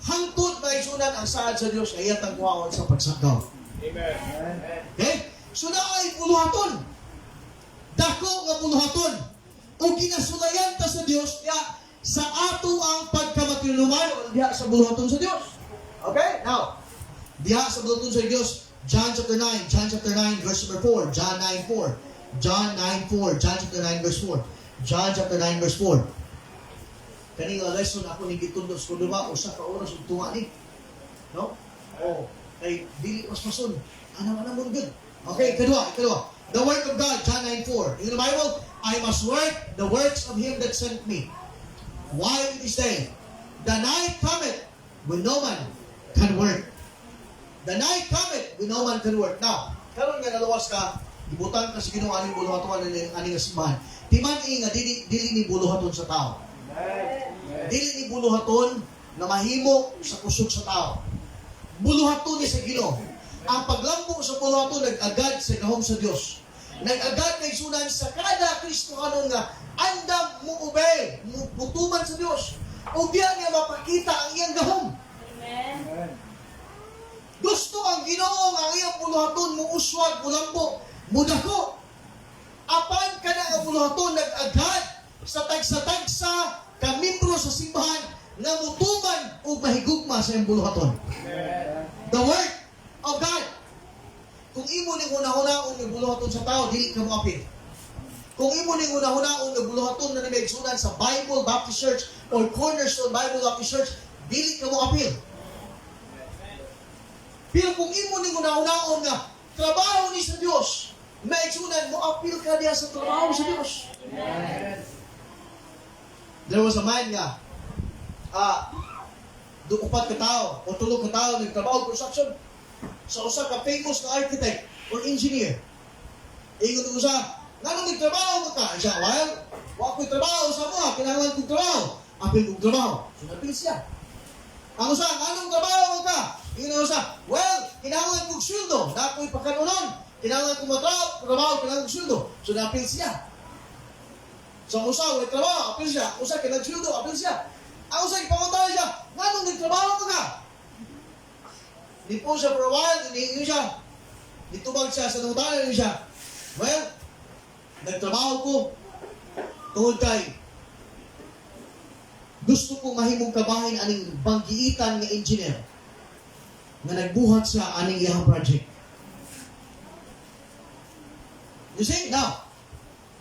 hangtod maisunan ang saad sa Dios ay iyang kuhaon sa pagsagaw. Amen. Okay? So naay buluhaton. Dako nga buluhaton. O ginasulayan ta sa Dios diya sa ato ang pagkamatinuman diha sa buluhaton sa Dios. Okay? Now, diha sa buluhaton sa Dios, John chapter 9, John chapter 9 verse number 4, John 9 4. John 9 4, John chapter 9 verse 4. John chapter 9 verse 4. Kani nga lesson ako ni gitundo sa Cordova, usa ka oras ug tunga ni. No? Oh, kay dili mas mason. Anang anang mo good. Okay, ikadua, ikadua. The work of God, John 9:4. In the Bible, "I must work the works of Him that sent me while it is day. The night cometh when no man can work." The night cometh when no man can work. Now, karon nga naluwas ka, gibutang ka sa Ginoo aning buluhaton aning nga simbahan. Timan-i nga dili ni buluhaton sa tao. Dili ni buluhaton na mahimo sa kusog sa tao. Buluhaton ni sa Ginoo. Ang paglambo sa buluhaton nag-agad sa gahom sa Dios. Nag-agad kay sunan sa kada Kristohanon nga andam mo obey, mo mutuman sa Dios. Ug diya niya mapakita ang iyang gahom. Amen. Gusto ang Ginoo nga ang iyang buluhaton mo uswag, mulambo, mudako. Apan kana nga buluhaton nag-agad sa tagsa-tagsa ka membro sa simbahan nga mutuman ug mahigugma sa iyang buluhaton. The work of God. Kung imo ning hunahuna nga buluhaton sa tao, dili ka moapil. Kung imo ning hunahuna nga buluhaton na may igsunan sa Bible Baptist Church or Cornerstone Bible Baptist Church, dili ka moapil. Pero kung imo ning hunahuna nga trabaho ni sa Dios, may igsunan mo apil ka diya sa trabaho sa Dios. There was a man nga do upat ka tao o tulo ka tao nagtrabaho construction sa usa ka famous na architect or engineer. Ingon ko sa, "Nganong nagtrabaho mo ka?" Siya, "Well, wa ko'y trabaho sa mo, kinahanglan kong trabaho. Apil kong trabaho." So napil siya. Ang usa, "Anong trabaho mo ka?" Ingon usa, "Well, kinahanglan kong sweldo, na ako'y pakanunon. Kinahanglan kong matrabaho, trabaho, kinahanglan kong sweldo." So napil siya. So ang usa, wala trabaho, apil siya. Ang usa, kinahanglan sweldo, apil siya. Ang usa, ipangutana siya, "Nganong nagtrabaho mo ka?" Di po siya for a while, hindi siya. Nitubag siya sa nangutana niya siya. "Well, nagtrabaho ko tungod kay gusto kong mahimong kabahin aning banggiitan nga engineer nga nagbuhat sa aning iyang project." You see, now,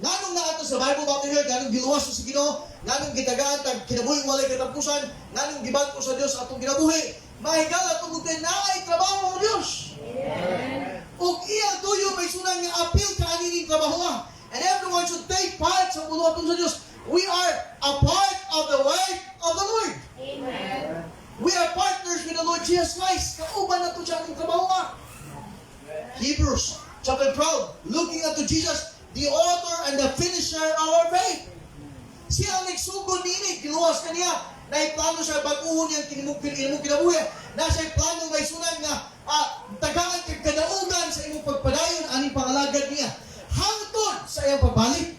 nganong naa ta sa Bible Baptist Church, nganong giluwas sa Ginoo, nganong gitagaan tag kinabuhi walay katapusan, nganong gibag-o sa Dios atong kinabuhi, mahigala tungod kay naay trabaho ang Dios. Ug iyang tuyo may sunan nga apil ka ani ning trabaho. And everyone should take part sa buluhaton sa Dios. We are a part of the work of the Lord. Amen. We are partners with the Lord Jesus Christ. Kauban nato siya ang trabaho. Hebrews chapter 12, looking unto Jesus, the author and the finisher of our faith. Siya ang nagsugod niini, giluwas ka niya. Naiplano siya bag-uhon niyang imong kinabuhi. Na siya plano may sunan nga tagaan kag kadaugan sa imong pagpadayon aning pangalagad niya hangtod sa iyang pagbalik.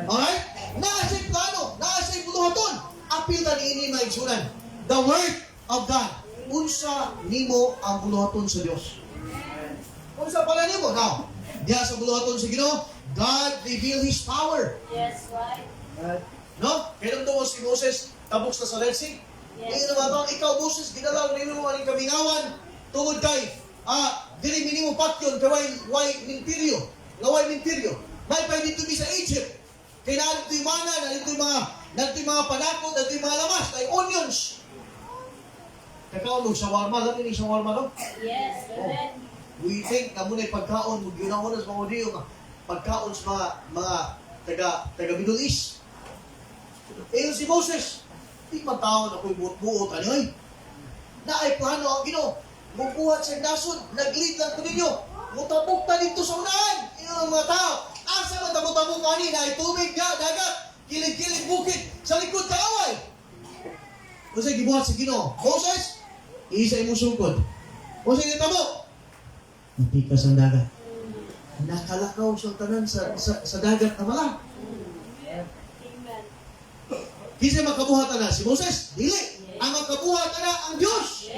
Alright? Naa siya plano, naa siya buluhaton. Apil ta niini, mga igsunan. The work of God. Unsa nimo ang buluhaton sa Dios? Unsa pala nimo? Now, diha sa buluhaton sa Ginoo, God reveal His power. Yes, right. No? Kaya nung si Moses, tabok sa Red Sea. Yes. Yes. Naman ikaw, Moses, gidala nimo aning kamingawan tungod kay dili minimo patyon kay way mintiryo. Nga way mintiryo. May pa dito mi sa Egypt. Kay naa dito'y mana, naa dito'y mga panakot, naa dito'y mga lamas, naay onions. Kakaon og shawarma, lami ni shawarma, no? Yes, amen. We think na muna pagkaon, ug yun sa mga Hudiyo nga pagkaon sa mga taga Middle East. Eh si Moses, di man tao na ko'y buot-buot ani oy. Naay plano ang Ginoo. Mubuhat sa nasod, nag-lead lang ko ninyo. Mutabok ta dito sa unahan. Ingon ang mga tao. Asa man tabok-tabok ani naay tubig ga dagat, kilid-kilid bukid, sa likod kaaway. Unsay gibuhat sa Ginoo? "Moses, isa imong sungkod." Unsay gitabo? Napikas ang dagat. Nakalakaw siyang tanan sa dagat na mala. Amen. Kinsa makabuhat ana? Si Moses? Dili. Ang makabuhat ana ang Dios.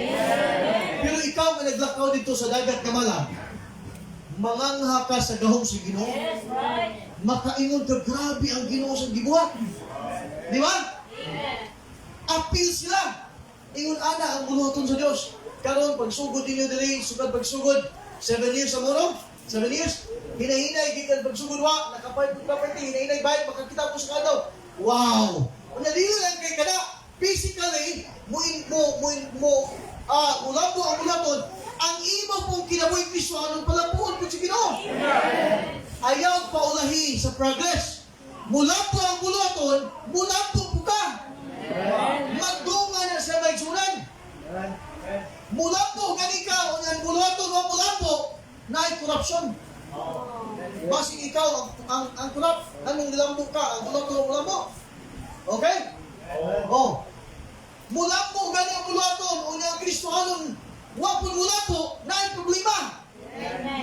Pero ikaw nga naglakaw dito sa dagat na mala, mangangha ka sa gahom sa Ginoo. Yes, right. Makaingon ka, "Grabe ang Ginoo sa gibuhat." Di ba? Amen. Apil sila. Ingon ana ang buluhaton sa Dios. Karon pagsugod ninyo diri, sugad pagsugod, 7 years sa mono, 7 years. Hinahinay gikan pagsugod wa, nakapay pud property, hinahinay bayad makakita po sa kadlaw. Wow. Unya dili lang kay kada physically mo mulambo ang buluhaton, ang imo pong kinabuhi Kristohanon palapuon pud sa Ginoo. Ayaw paulahi sa progress. Mulambo ang buluhaton, mulambo po ka. Magdungan na sa maigsunan. Mulambo gani ka, o ang buluhaton mo mulambo, naay korupsyon. Basig ikaw ang corrupt, anong nilambo ka, ang buluhaton mo mulambo. Okay? Oh. Mulambo gani ang buluhaton, o ang Kristohanon, wa pud mulambo, naay problema.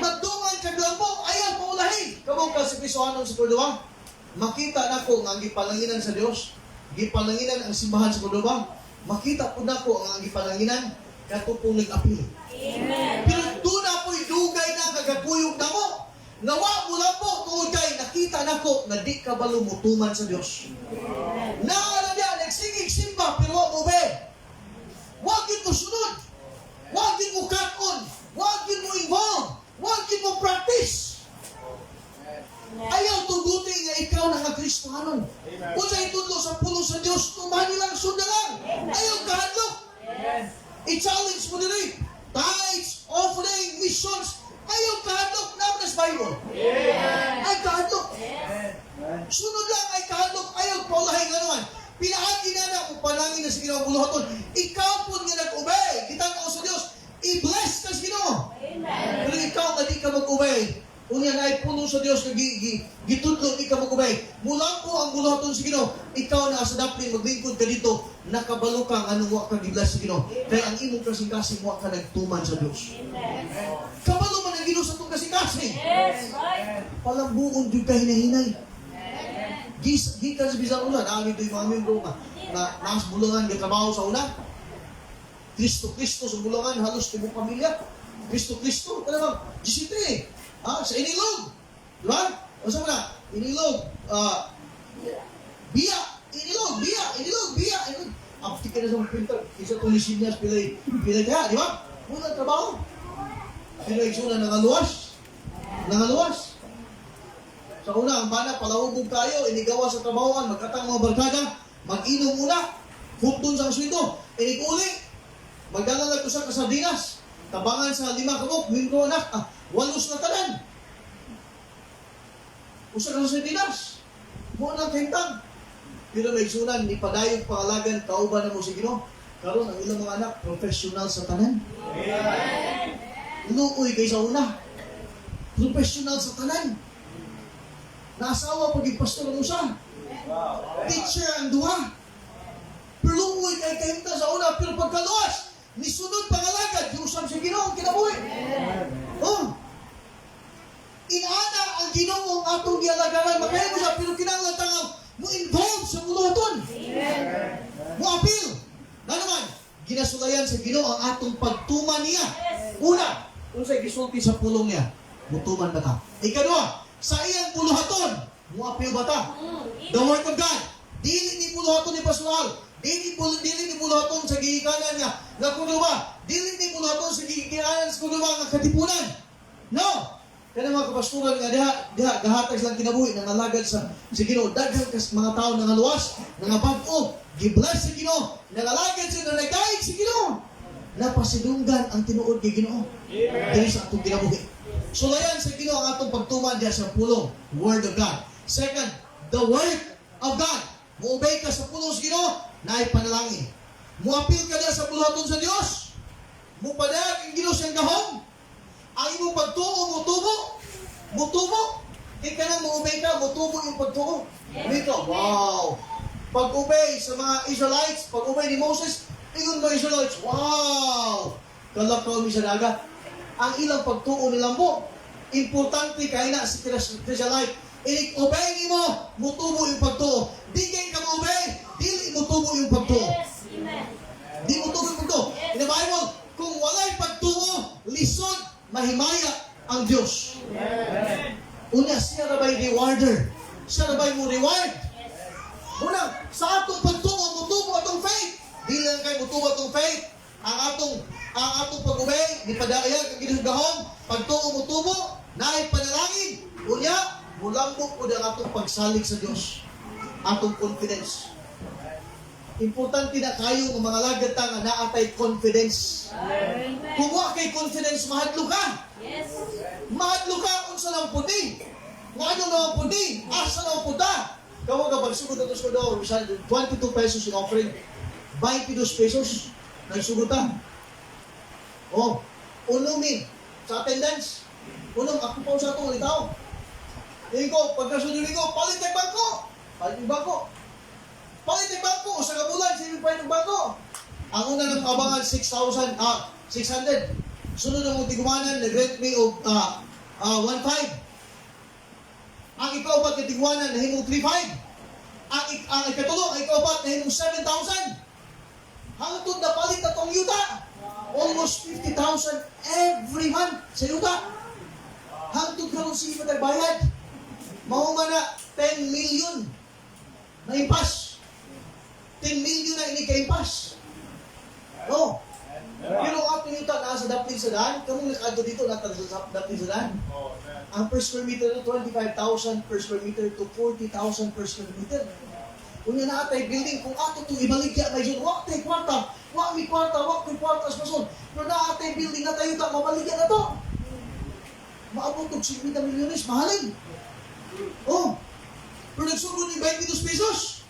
Magdungan kag lambo, ayaw paulahi. Kamo ka sa Kristohanon sa Cordova, makita nako nga ang gipalanginan sa Dios, gipalanginan ang simbahan sa Cordova, makita pud nako ang gipalanginan kato pong nag-apil. Amen. Pero duna po'y dugay na kagakuyog na mo. Nawa mo lang po, tungod kay nakita nako nga di ka balo mutuman sa Dios. Naa na diya, nagsigig simba, pero wa mo be. Wa gyud mo sunod. Wa gyud mo cut on. Wa gyud mo involve. Wa gyud mo practice. Ayaw tuguti nga ikaw na nga Kristohanon. Amen. Kung sa itudlo sa pulong sa Dios, tumani lang, sundan lang. Ayaw kahadlok. I-challenge mo diri. Tithes, offering, missions, ayaw kahadlok. Naa man sa Bible. Ay kahadlok. Sunod lang ay kahadlok, ayaw paulahin nga naman. Pinaagi na na kung panangin na sa Ginoo ang buluhaton. Ikaw po nga nag-obey. Kita ko sa Dios, i-bless ka sa Ginoo. Amen. Pero ikaw nga di ka mag-obey. Unya na ay puno sa Dios nga gitudlo di ka mag-obey. Mulambo ang buluhaton sa Ginoo. Ikaw na sa daplin maglingkod ka dito, nakabalo ka nga anong wa ka gi-bless sa Ginoo. Kaya ang imong kasing-kasing wa ka nagtuman sa Dios. Amen. Kabalo man ang Ginoo sa atong kasing-kasing. Yes, right. Palambuon jud ka hinahinay. Gikan sa bisan una, namin ito yung mga membro nga na nasa bulungan gatrabaho sa una. Kristo Kristo sa bulungan, halos tibok pamilya. Kristo Kristo, ano bang? GC3, sa Inilog. Di ba? O sa na? Inilog, biya, inilog, biya, inilog, biya, inilog. Apti ka na sa mga printer, isa itong lisinyas, pilay, pilay kaya, di ba? Muna ang trabaho. Pero iksuna, nangaluwas. Nangaluwas. Sa una, ang bana, palahubog tayo, inigawa sa trabahoan, magkatang mga barkada, mag-inom muna, hukdon sa sweldo, inig-uli, magdala lang usa ka sardinas, tabangan sa lima kabuk, mingko anak, walos na tanan. Usa ka sardinas, mo nang kahimtang. Pero may sunan, ni padayong pangalagan, kauban na mo sa Ginoo. Karon ang ilang mga anak, professional sa tanan. Luoy kay sa una. Professional sa tanan. Naasawa pag pastor ang usa. Teacher ang duha. Pero luoy kay kahimtang sa una, pero pagkaluwas, nisunod pangalagad, giusab sa Ginoo ang kinabuhi. Oh. Inana ang Ginoo ang atong gialagaran, makahimo siya, pero kinahanglan tangaw mo involve sa buluhaton. Mo apil. Na naman, ginasulayan sa Ginoo ang atong pagtuman niya. Una, unsay gisulti sa pulong niya? Mutuman ba ta? Ikaduha, sa iyang buluhaton, muapil ba ta? The work of God. Dili ni buluhaton ni Pastor. Dili ni buluhaton sa gihikanan nga nga Cordova. Dili ni buluhaton sa gihikanan sa Cordova nga katipunan. No. Kaya mga kapastoran nga diha diha gahatag silang kinabuhi nangalagad sa Ginoo. Daghan kas mga tao nangaluwas, nangabag-o, gi-bless sa Ginoo, nangalagad sila, nagayig sa Ginoo. Napasidunggan ang tinuod kay Ginoo. Dili sa atong kinabuhi. Sulayan sa Ginoo ang atong pagtuman diha sa pulong, Word of God. Second, the work of God. Muobey ka sa pulong sa Ginoo, naay panalangin. Muapil ka diha sa buluhaton sa Dios. Mupadayag ang Ginoo sa iyang gahom. Ang imong pagtuo mutubo, mutubo. Di ka nang muobey ka, mutubo yung pagtuo. Dito, wow. Pag-obey sa mga Israelites, pag-obey ni Moses, ingon mga Israelites, wow! Kalakaw mi sa dagat. Ang ilang pagtuo nilambo. Importante kay na si Israelite. Inig obey nimo, mutubo yung pagtuo. Di kay ka mo-obey, dili mutubo yung pagtuo. Yes. Amen. Di mutubo yung pagtuo. In the Bible, kung walay pagtuo, lisod, mahimaya ang Diyos. Una, siya ra ba'y rewarder? Siya ra ba'y mo reward? Una, sa atong pagtuo, mutubo atong faith. Di lang kay mutubo atong faith. Ang atong pag-obey, ni padayag ang Ginoo gahom, pagtuo mutubo, naay panalangin. Unya, mulambo pud ang atong pagsalig sa Dios. Atong confidence. Importante na kayo ng mga lagad ta nga naa tay confidence. Amen. Kung wa kay confidence, mahadlo ka. Yes. Mahadlo ka unsa lang pud ni. Nga ano naman po ni? Asa naman po ta? Kawa ka pagsugod na to daw, 22 pesos yung offering. 22 pesos. Nagsugod ta. Oh, unumin sa attendance. Unom, ako pa sa atong ulitaw. Ko, pagkasunod ko, palit ang bangko. Palit ang bangko. Palit ang bangko. Sa kabulan, sige pa yung bangko. Ang una ng abangan, 6,000, 600. Sunod ang tigumanan, nag-rent me og 1,500. Ang ikaupat nga tiguanan, nahimong 3,500. Ang ikatulo, ang ikaupat, nahimong 7,000. Hangtod na palit na tong yuta. Almost 50,000 every month sa yuta. Hangtod karon sige pa bayad. Mao man na 10 million na impas. 10 million na ini ka-impas. No. Pero ang atong yuta naa sa daplin sa daan, kamong nakaadto dito naa sa daplin sa daan. Oh, amen. Ang per square meter na 25,000 per square meter to 40,000 per square meter. Unya naa tay building kung ato itong ibaligya may dyan, wa tay kwarta, wa mi kwarta, wa mi kwarta sa mason. Pero naa tay building na tayo ta, mabaligya na to. Maabot og 50 milyones, mahalin. Oh. Pero nagsugod ni 22 pesos.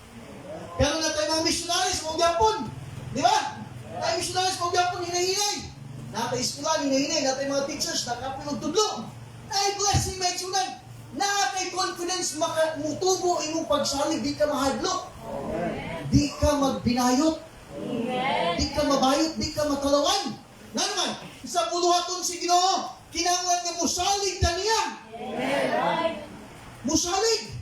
Pero na tayo mga missionaries, mao gyapon. Di ba? Tayo missionaries, mao gyapon, hinay-hinay. Natay eskwela, hinay-hinay. Natay mga teachers, nakapil og tudlo. Ay, blessing, may tsunan. Natay confidence, maka, mutubo imong pagsalig, di ka mahadlok. Di ka magbinayot. Amen. Di ka mabayot, di ka matalawan. Nga naman, sa buluhaton si Ginoo, kinahanglan nga musalig ta niya. Right. Musalig.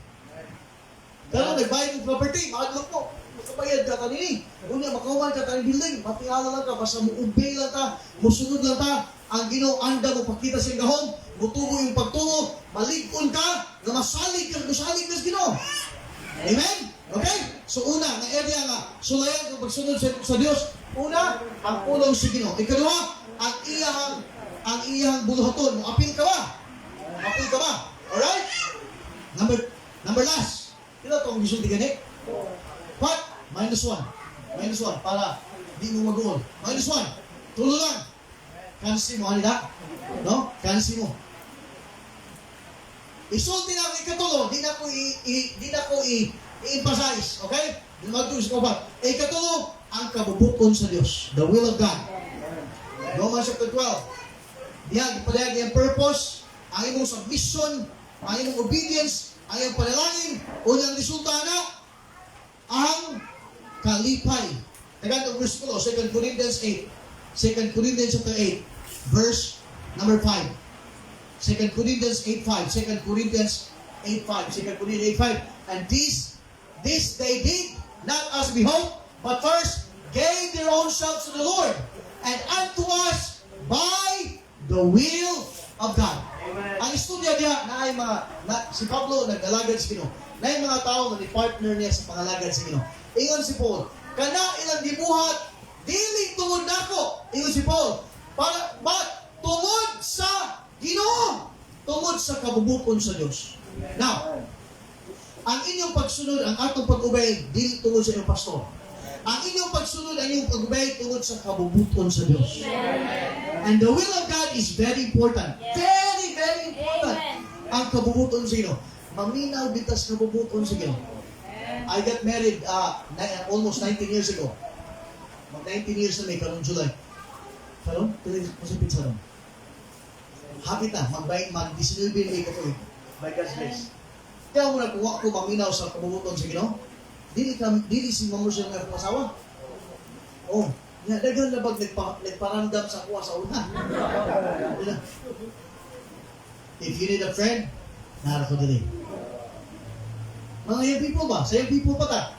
Pero nagbayad ng property, mahadlok mo. Makabayad ka kanini. Unya, makahuman ka kaning building. Matingala lang ka, basta muubay lang ta, musunod lang ta. Ang Ginoo anda mo pakita sa iyang gahom, mutubo yung pagtuo, malig-on ka, nga masalig ka, musalig ka sa Ginoo. Amen? Okay? So una, nga area nga, sulayan kung pagsunod sa Dios. Una, ang pulong sa Ginoo. Ikaduha, ang iyang buluhaton. Moapil ka ba? Moapil ka ba? Alright? Number last. Pila to ang gisulti gani? What? Minus one. Minus one. Para di mo mag-uol. Minus one. Tulo lang. Kansi mo, halina. No? Kansi mo. Isulti na ang ikatulo, di na ko i-emphasize, okay? Di magtuos ko ba? Ikatulo, ang kabubuton sa Dios, the will of God. Romans chapter 12. Diha, gipadayag iyang purpose, ang imong submission, ang imong obedience, ang imong panalangin, unang resulta na, ang kalipay. Tagan og versikulo, 2 Corinthians 8. 2 Corinthians chapter 8, verse number 5. 2 Corinthians 8:5, 2 Corinthians 8:5, 2 Corinthians 8:5. And this they did, not as we hope, but first gave their own selves to the Lord, and unto us by the will of God. Amen. Ang istorya diha na ay mga na, si Pablo nag-alagad sa Ginoo. Na ay mga tao nga ni partner niya sa pangalagad sa Ginoo. Ingon si Paul, kana ilang gibuhat dili tungod nako. Ingon si Paul, para but tungod sa Ginoo, tungod sa kabubuton sa Dios. Now, ang inyong pagsunod, ang atong pag-obey, dili tungod sa inyong pastor. Ang inyong pagsunod, ang inyong pag-obey tungod sa kabubuton sa Dios. And the will of God is very important. Very, very important. Amen. Ang kabubuton sa Ginoo. Maminaw bitas kabubuton sa Ginoo. I got married almost 19 years ago. Mag 19 years na may karong July. Karon? Pila mo sa pizza ron? Happy ta, mag mag 19 may katuig. By God's grace. Kaya mo na kung wa ko maminaw sa kabubuton sa Ginoo, dili si Ma'am Rochelle nga akong asawa. Oh, nga daghan na bag nagparandam sa kuha sa una. Wala. If you need a friend, nara ko dili. Mga young people ba? Sa young people pa ta.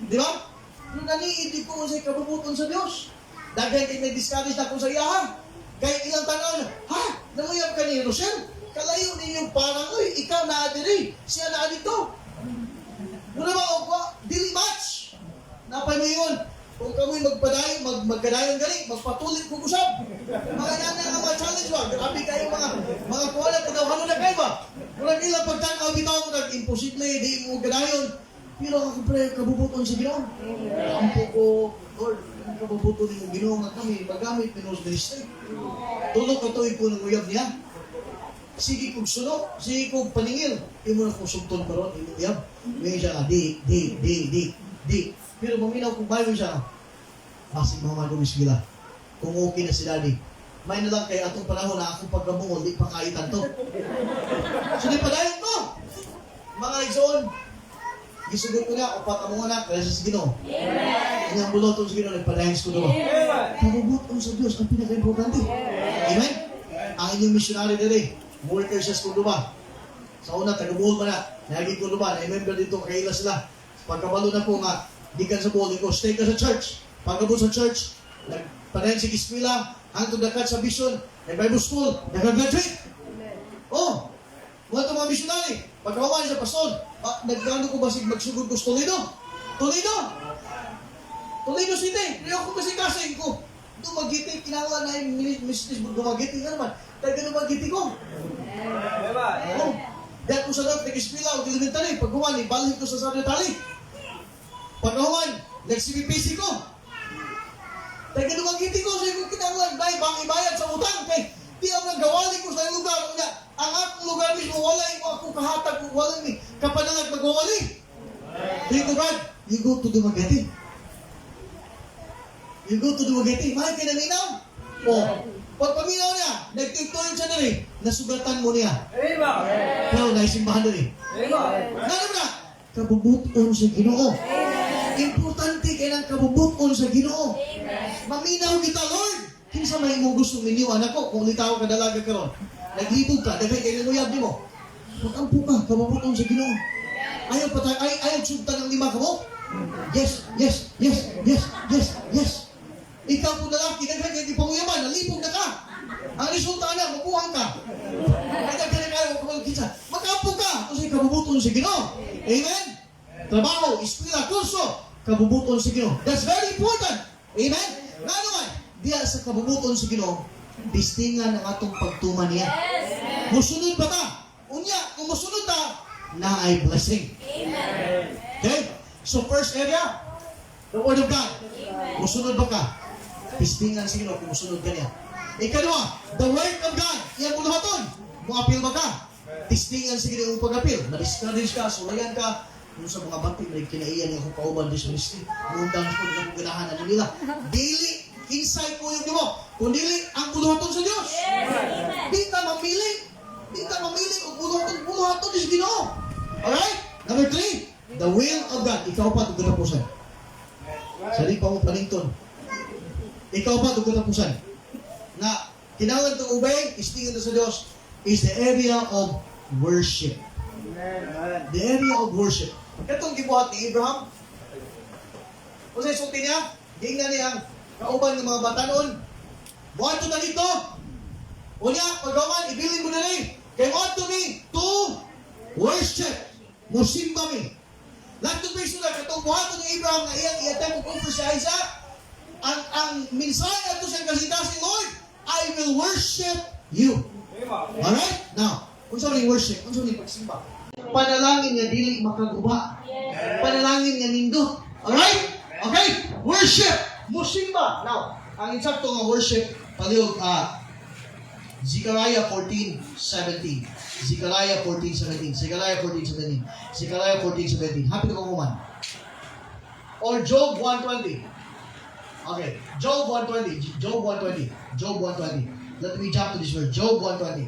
Di ba? Pero naniid ko sa kabubuton sa Dios. Daghan kay nag-discourage na ko sa iyaha. Kay ilang tanaw, ha? Nanguyab ka ni Rochelle? Kalayo ninyo parang, uy, ikaw naa diri, siya naa dito. Muna ba, o kwa, dili match. Napay mo yun. Kung kamoy magpadayon, magkadayon gani, magpatuloy kog usab. Mga nana nga mga challenge ba? Grabe kayo mga kuwala, kagaw na kayo ba? Murag ilang pagtanaw bitaw mo nag imposible di mo gadayon. Pero ang pre kabubuton sa Ginoo. Ampo ko, Lord, ang kabubuton nimo Ginoo nga kami magamit minus ministry. Tulo ka tuig ko nang uyab niya. Sige kog suno, sige kog paningil. Imo na kong sugton karon, imo uyab. May siya nga, di, di, di, di, di. Pero maminaw kung bayo siya, basig mga magumisgila. Kung okay na si daddy. May na lang kay atong panahon na akong pagkabungol, di pa kaitan to. So di pa dayon ko. Mga igsoon, gisugot ko na, upat ang mga anak, kaya sa Ginoo. Amen. Ang buloton sa Ginoo, nagpadayon sa Ginoo. Kabubuton sa Diyos ang pinaka-importante. Amen? Ang inyong missionary diri, worker sa Cordova. Sa una, taga-Bohol man na, naging Cordova, na-member dito, kaila sila. Pagkabalo na po nga, di ka sa Bohol, ko, stay ka sa church. Pagkabot sa church, nagpadayon sa eskwela, hangtod dakat sa vision, nag-Bible school, nag-graduate. Oh, mga itong mga missionary, pagkawaman sa pastor, ah, nagkano ko basig magsugod ko sa Toledo? Toledo! Toledo City! Pero ako kasi kasing ko. Dumaguete, kinawa na yung misis mo, Dumaguete nga naman. Taga Dumaguete ko. Oh, dahil ko sa north, nag-eskwela, o elementary, pagkuhan, ibalhin ko sa San Natali. Pagkahuman, nag-CBPC ko. Taga Dumaguete ko, sa ko kinahanglan, bay, bang ibayad sa utang, kay di ako nagawali ko sa lugar. Unya, ang akong lugar mismo, wala yung ako kahatag, wala ni kapanangag magwawali. Di ko, Brad, you go to Dumaguete. You go to Dumaguete, mahal ka naminaw. O, pag paminaw niya, nagtugtuloy siya diri, nasugatan mo niya. Pero naisimbahan diri. Ngano na? Kabubuton sa Ginoo. Importante kay nang kabubuton sa Ginoo. Maminaw kita, Lord. Kinsa may imong gustong minyo anak ko kung litaw ka dalaga karon. Naglibog ka, daghay kay nanguyab nimo. Magampo ka, kabubuton sa Ginoo. Ayaw pa tayo, ay ayaw sugtan ng lima kamo. Yes. Ikaw po lalaki, daghay kay gipanguyaman, nalibog na ka. Ang resulta na, mabuhang ka. Kaya daghay na kayo, kinsa. Magampo ka, kasi kabubuton sa Ginoo. Amen? Trabaho, eskwela, kurso, kabubuton sa Ginoo. That's very important. Amen? Nga naman, diya sa kabubuton sa Ginoo, tistingan ang atong pagtuman niya. Musunod ba ta? Unya, kung musunod ta, naay blessing. Amen. Okay? So first area, the Word of God. Musunod ba ka? Tistingan sa Ginoo kung musunod ka niya. Ikaduha, the Word of God. Iyang buluhaton. Muapil ba ka? Tistingan sa Ginoo ang pag-apil. Na-discourage ka, sulayan ka. Kung sa mga bati, may kinaiyan niya akong kauban this ministry. Mundang ko nila kong ganahan ano nila. Dili, inside ko yung mo. Kung dili, ang buluhaton sa Diyos. Yes. Amen. Di ta mamili. Di ta mamili og buluhaton, buluhaton is Ginoo. Alright? Number three, the will of God. Ikaw pa ug katapusan. Sa di pa mo panington. Ikaw pa ug katapusan. Na kinahanglan itong obey, istingan sa Dios is the area of worship. The area of worship. Katong gibuhat ni Abraham, unsay sulti niya? Giingnan niya ang kauban ng mga batanon. Buhaton na dito. Unya, pagkaman, ibilin mo na rin. Kay mo mi to worship. Musimba mi. Lahat ng na katong buhaton ni Abraham nga iyang i-attempt og offer si Isaac, ang mensahe ato siyang kasing-kasing, "Lord, I will worship you." Alright? Now, unsa man yung worship? Unsa man yung pagsimba? Panalangin nga dili makaguba. Panalangin nga nindot. Alright? Okay? Worship! Musimba! Now, ang insakto nga worship, palihog, Zechariah 14:17. Zechariah 14:17. Zechariah 14:17. Zechariah 14:17. Happy na kong human. Or Job 1:20. Okay. Job 1:20. Job 1:20. Job 1:20. Let me jump to this verse. Job 1:20.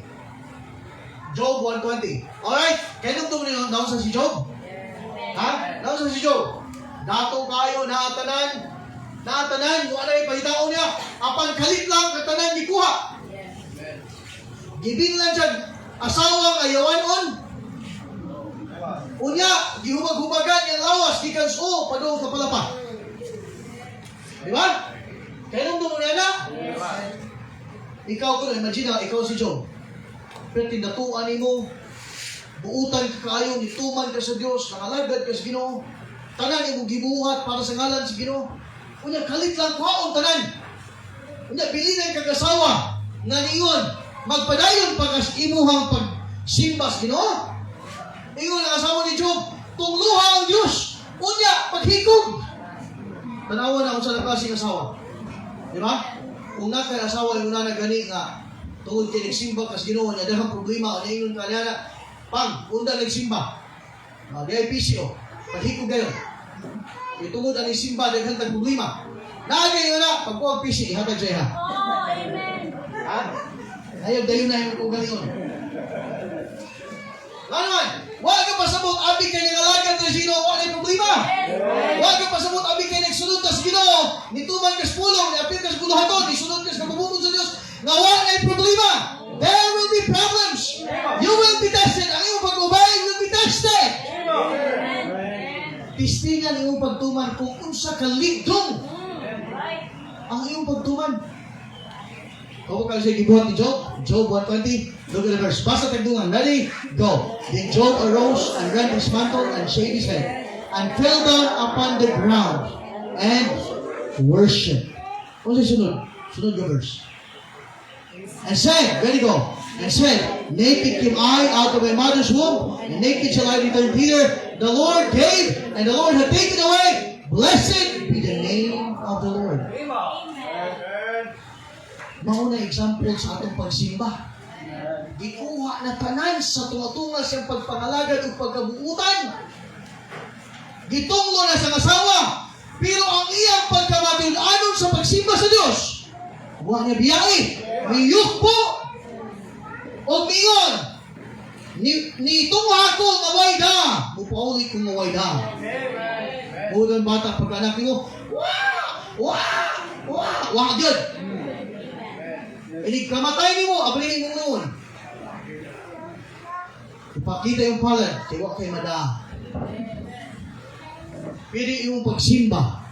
Job 1:20. Alright. Kaya nung niyo naunsa si Job? Ha? Naunsa si Job? Dato kayo naatanan. Naatanan. Wala na pahitaon niya. Apan kalit lang katanan gikuha. Gibin lang siya asawa nga yawanon. Unya, gihubag-hubagan yang lawas gikan sa o padung sa palapa. Di ba? Kaya nung niya na? Ikaw ko, imagine na, ikaw si Job. Pero tinatuan nimo, buutan ka kayo, nituman ka sa Dios, nangalagad ka sa Ginoo. Tanan imong gibuhat para sa ngalan sa Ginoo. Unya kalit lang kuhaon tanan. Unya bilinan kag asawa nga niingon, magpadayon pa ka sa imuhang pagsimba sa Ginoo. Ingon ang asawa ni Job, tungluha ang Dios. Unya paghikog. Tanawa na kung sa klaseng asawa. Di ba? Kung na kay asawa yung na gani nga Tungod kay nagsimba kas Ginoo na daghang problema, o naingon ka na, pang, unda nagsimba. Di ay PCO. Paghikog gayon. Kay tungod ang simba, daghan tag problema. Naagay na, pagkuha PC, ihatag sa iha. Oh, amen. Ha? Ayaw, dayon na yung kagalingon. Ano man? Wa ka pasabot, abi kay nangalagad sa Ginoo, wa na problema. Wa ka pasabot, abi kay nagsunod tas Ginoo, nituman kas pulong, niapil kas buluhaton, nisunod kas kabubukon sa Dios, nga wa na problema. There will be problems. You will be tested. Ang iyong pag-ubay will be tested. Testingan iyong pagtuman kung unsa ka ligdong ang iyong pagtuman. Kung ka siya gibuhat ni Job, Job 1:20, look at the verse. Basa tagdungan. Ready? Go. Then Job arose and rent his mantle and shaved his head and fell down upon the ground and worship. Ano siya sunod? Sunod yung verse. And said, ready, go. And said, "Naked came I out of my mother's womb, and naked shall I return thither. The Lord gave, and the Lord hath taken away. Blessed be the name of the Lord." Amen. Mao na example sa atong pagsimba. Gikuha na tanan sa tunga-tunga siyang pagpangalagad ug pagkabuutan. Gitunglo na sa asawa, pero ang iyang pagkamatiud-anon sa pagsimba sa Dios, wa niya biyai, miyukpo o miingon, ni tungha ko nga way da, mupauli ko nga way da. Mao ang bata pag anak nimo, wah! Wah! Wah! Wah gyud. Inig kamatay nimo, ablihin mo noon. Ipakita yung palad, kay wa kay mada. Pero yung pagsimba,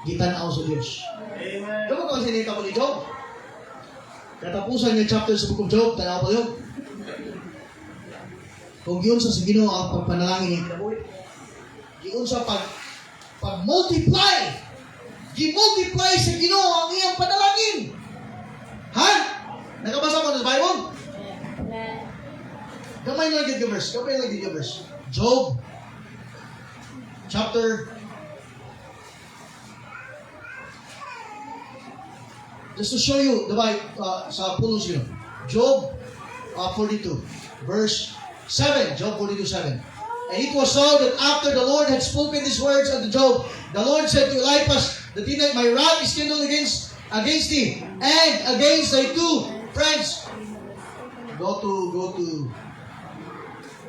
gitanaw sa Diyos. Amen. Kamo ka sinita ko ni Job? Katapusan ng chapter sa Book of Job, tanaw pa yun. Kung giunsa sa Ginoo ang pagpanalangin ng kinabuhi, giunsa pag multiply, gi-multiply sa Ginoo ang iyang panalangin. Ha? Nakabasa mo sa Bible? Amen. Gamay na lang yung verse. Gamay na lang yung verse. Job, chapter. Just to show you, the Bible, sa pulong yun. Job 42, verse 7. Job 42, 7. And it was so that after the Lord had spoken these words unto Job, the Lord said to Eliphaz, the Temanite, "My wrath is kindled against thee, and against thy two friends." Go to,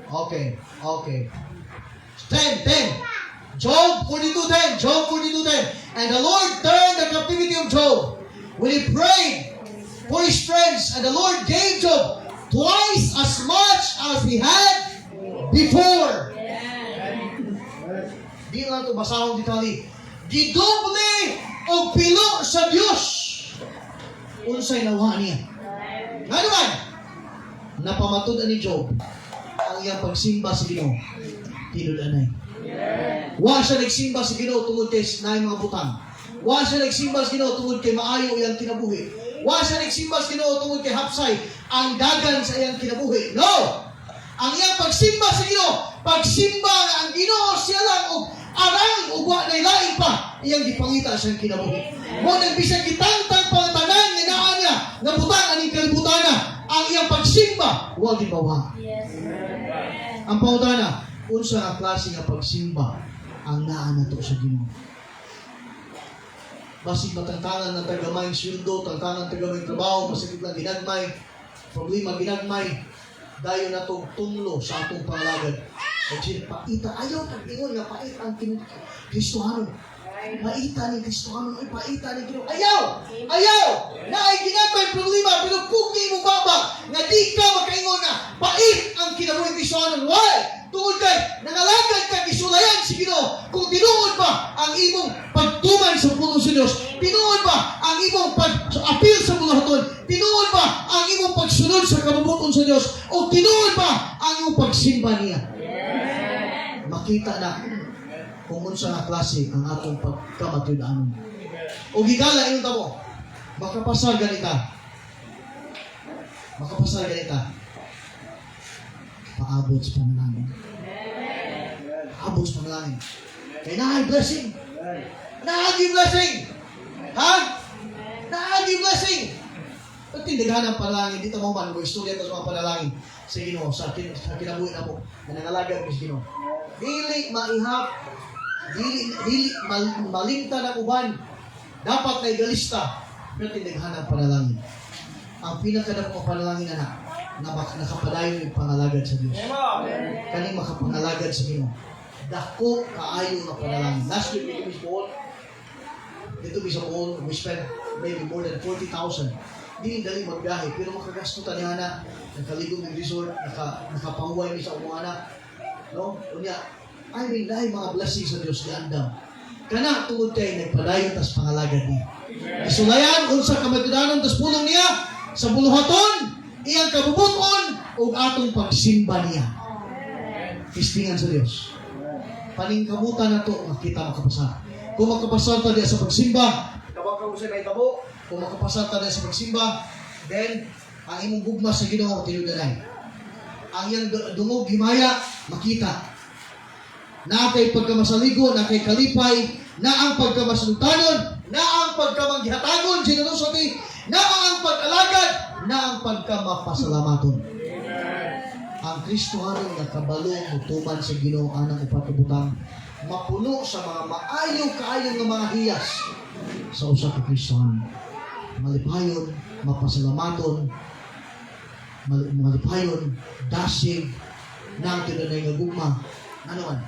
okay. 10, 10. Job 42, 10. Job 42, 10. And the Lord turned the captivity of Job when he prayed for his friends, and the Lord gave Job twice as much as he had before. Di lang ito basahon detalye. Gidoble og pilo sa Dios. Unsay nawa niya. Nga naman, napamatud ni Job ang iyang pagsimba sa Ginoo. Tinud-anay. Wa siya nagsimba sa Ginoo tungod kay naay mga butang. Wa siya nagsimba sa Ginoo tungod kay maayo iyang kinabuhi. Wa siya nagsimba sa Ginoo tungod kay hapsay ang dagan sa iyang kinabuhi. No! Ang iyang pagsimba sa Ginoo, pagsimba nga ang Ginoo siya lang og arang ug wa nay lain pa iyang gipangita sa iyang kinabuhi. Mo nang bisan gitangtang pang tanan nga naa niya nga butang aning kalibutan, ang iyang pagsimba wa gibawa. Ang pangutana, unsa nga klase nga pagsimba ang naa nato sa Ginoo? Basig matangtangan na tagamay sweldo, tangtangan tagamay trabaho, masakit lang ginagmay, problema ginagmay, dayon natong tunglo sa atong pangalagad. Kasi paita, ayaw tag-ingon nga pait ang Kristohanon. Paita ni Kristohanon, ay paita ni Ginoo. Ayaw! Ayaw! Na ay ginagmay problema, pero kung di mo baba, nga di ka makaingon na pait ang kinabuhi Kristohanon. Why? Tungod kay nangalagad ka gisulayan si Ginoo kung tinuod ba ang imong pagtuman sa pulong sa Dios, tinuod ba ang imong pag-apil sa buluhaton, tinuod ba ang imong pagsunod sa kabubut-on sa Dios, o tinuod ba ang imong pagsimba niya. Makita na kung unsa nga klase ang atong pagkamatiud-anon. O gigala ingon tamo, makapasar ganita. Makapasar ganita. Paabot sa panalangin. Paabot sa panalangin. Kay naay blessing. Naagi blessing. Ha? Naagi blessing. Pero daghan ang panalangin dito mo man mo istorya ta sa mga panalangin sa Ginoo sa kinabuhi namo nga nangalagad mi sa Ginoo. Dili maihap, dili malimtan ang uban. Dapat na egalista. Pero daghan ang panalangin. Ang pinakadakong panalangin, anak, na nakapadayon yung pangalagad sa Dios. Kaning makapangalagad sa Ginoo. Dako kaayo nga panalangin. Last week, dito sa Bohol. Dito sa Bohol, we spent maybe more than 40,000. Dili dali magbiyahe, pero makagasto ta niya na. Nakaligo ng resort, nakapahuway mi sa umuana. No? Unya, I mean, dahil mga blessings sa Dios giandam. Kana tungod kay nagpadayon tas pangalagad niya. Isulayan unsa ka matudanon tas pulong niya sa buluhaton, iyang kabubuton ug atong pagsimba niya. Testingan sa Dios. Paningkamutan na to nga kita makapasar. Kung makapasar ta diya sa pagsimba, kabang ka usay mahitabo, kung makapasar ta diya sa pagsimba, then ang imong gugma sa Ginoo tinudanay. Ang iyang dungog himaya makita. Na kay pagkamasaligo, na kay kalipay, na ang pagkamasultanon, na ang pagkamanghatagon, generosity, na ang pag-alagad, na ang pagkamapasalamaton. Ang Kristohano nga kabalo mutuman sa Ginoo anang upat ka butang mapuno sa mga maayo kaayo nga mga hiyas sa usa ka Kristohano. Malipayon, mapasalamaton, malipayon, dasig, na ang tinudanay nga gugma, ano man,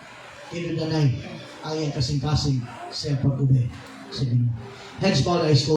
tinudanay ang iyang kasing-kasing sa iyang pag-ube sa Ginoo. Heads bowed, eyes closed.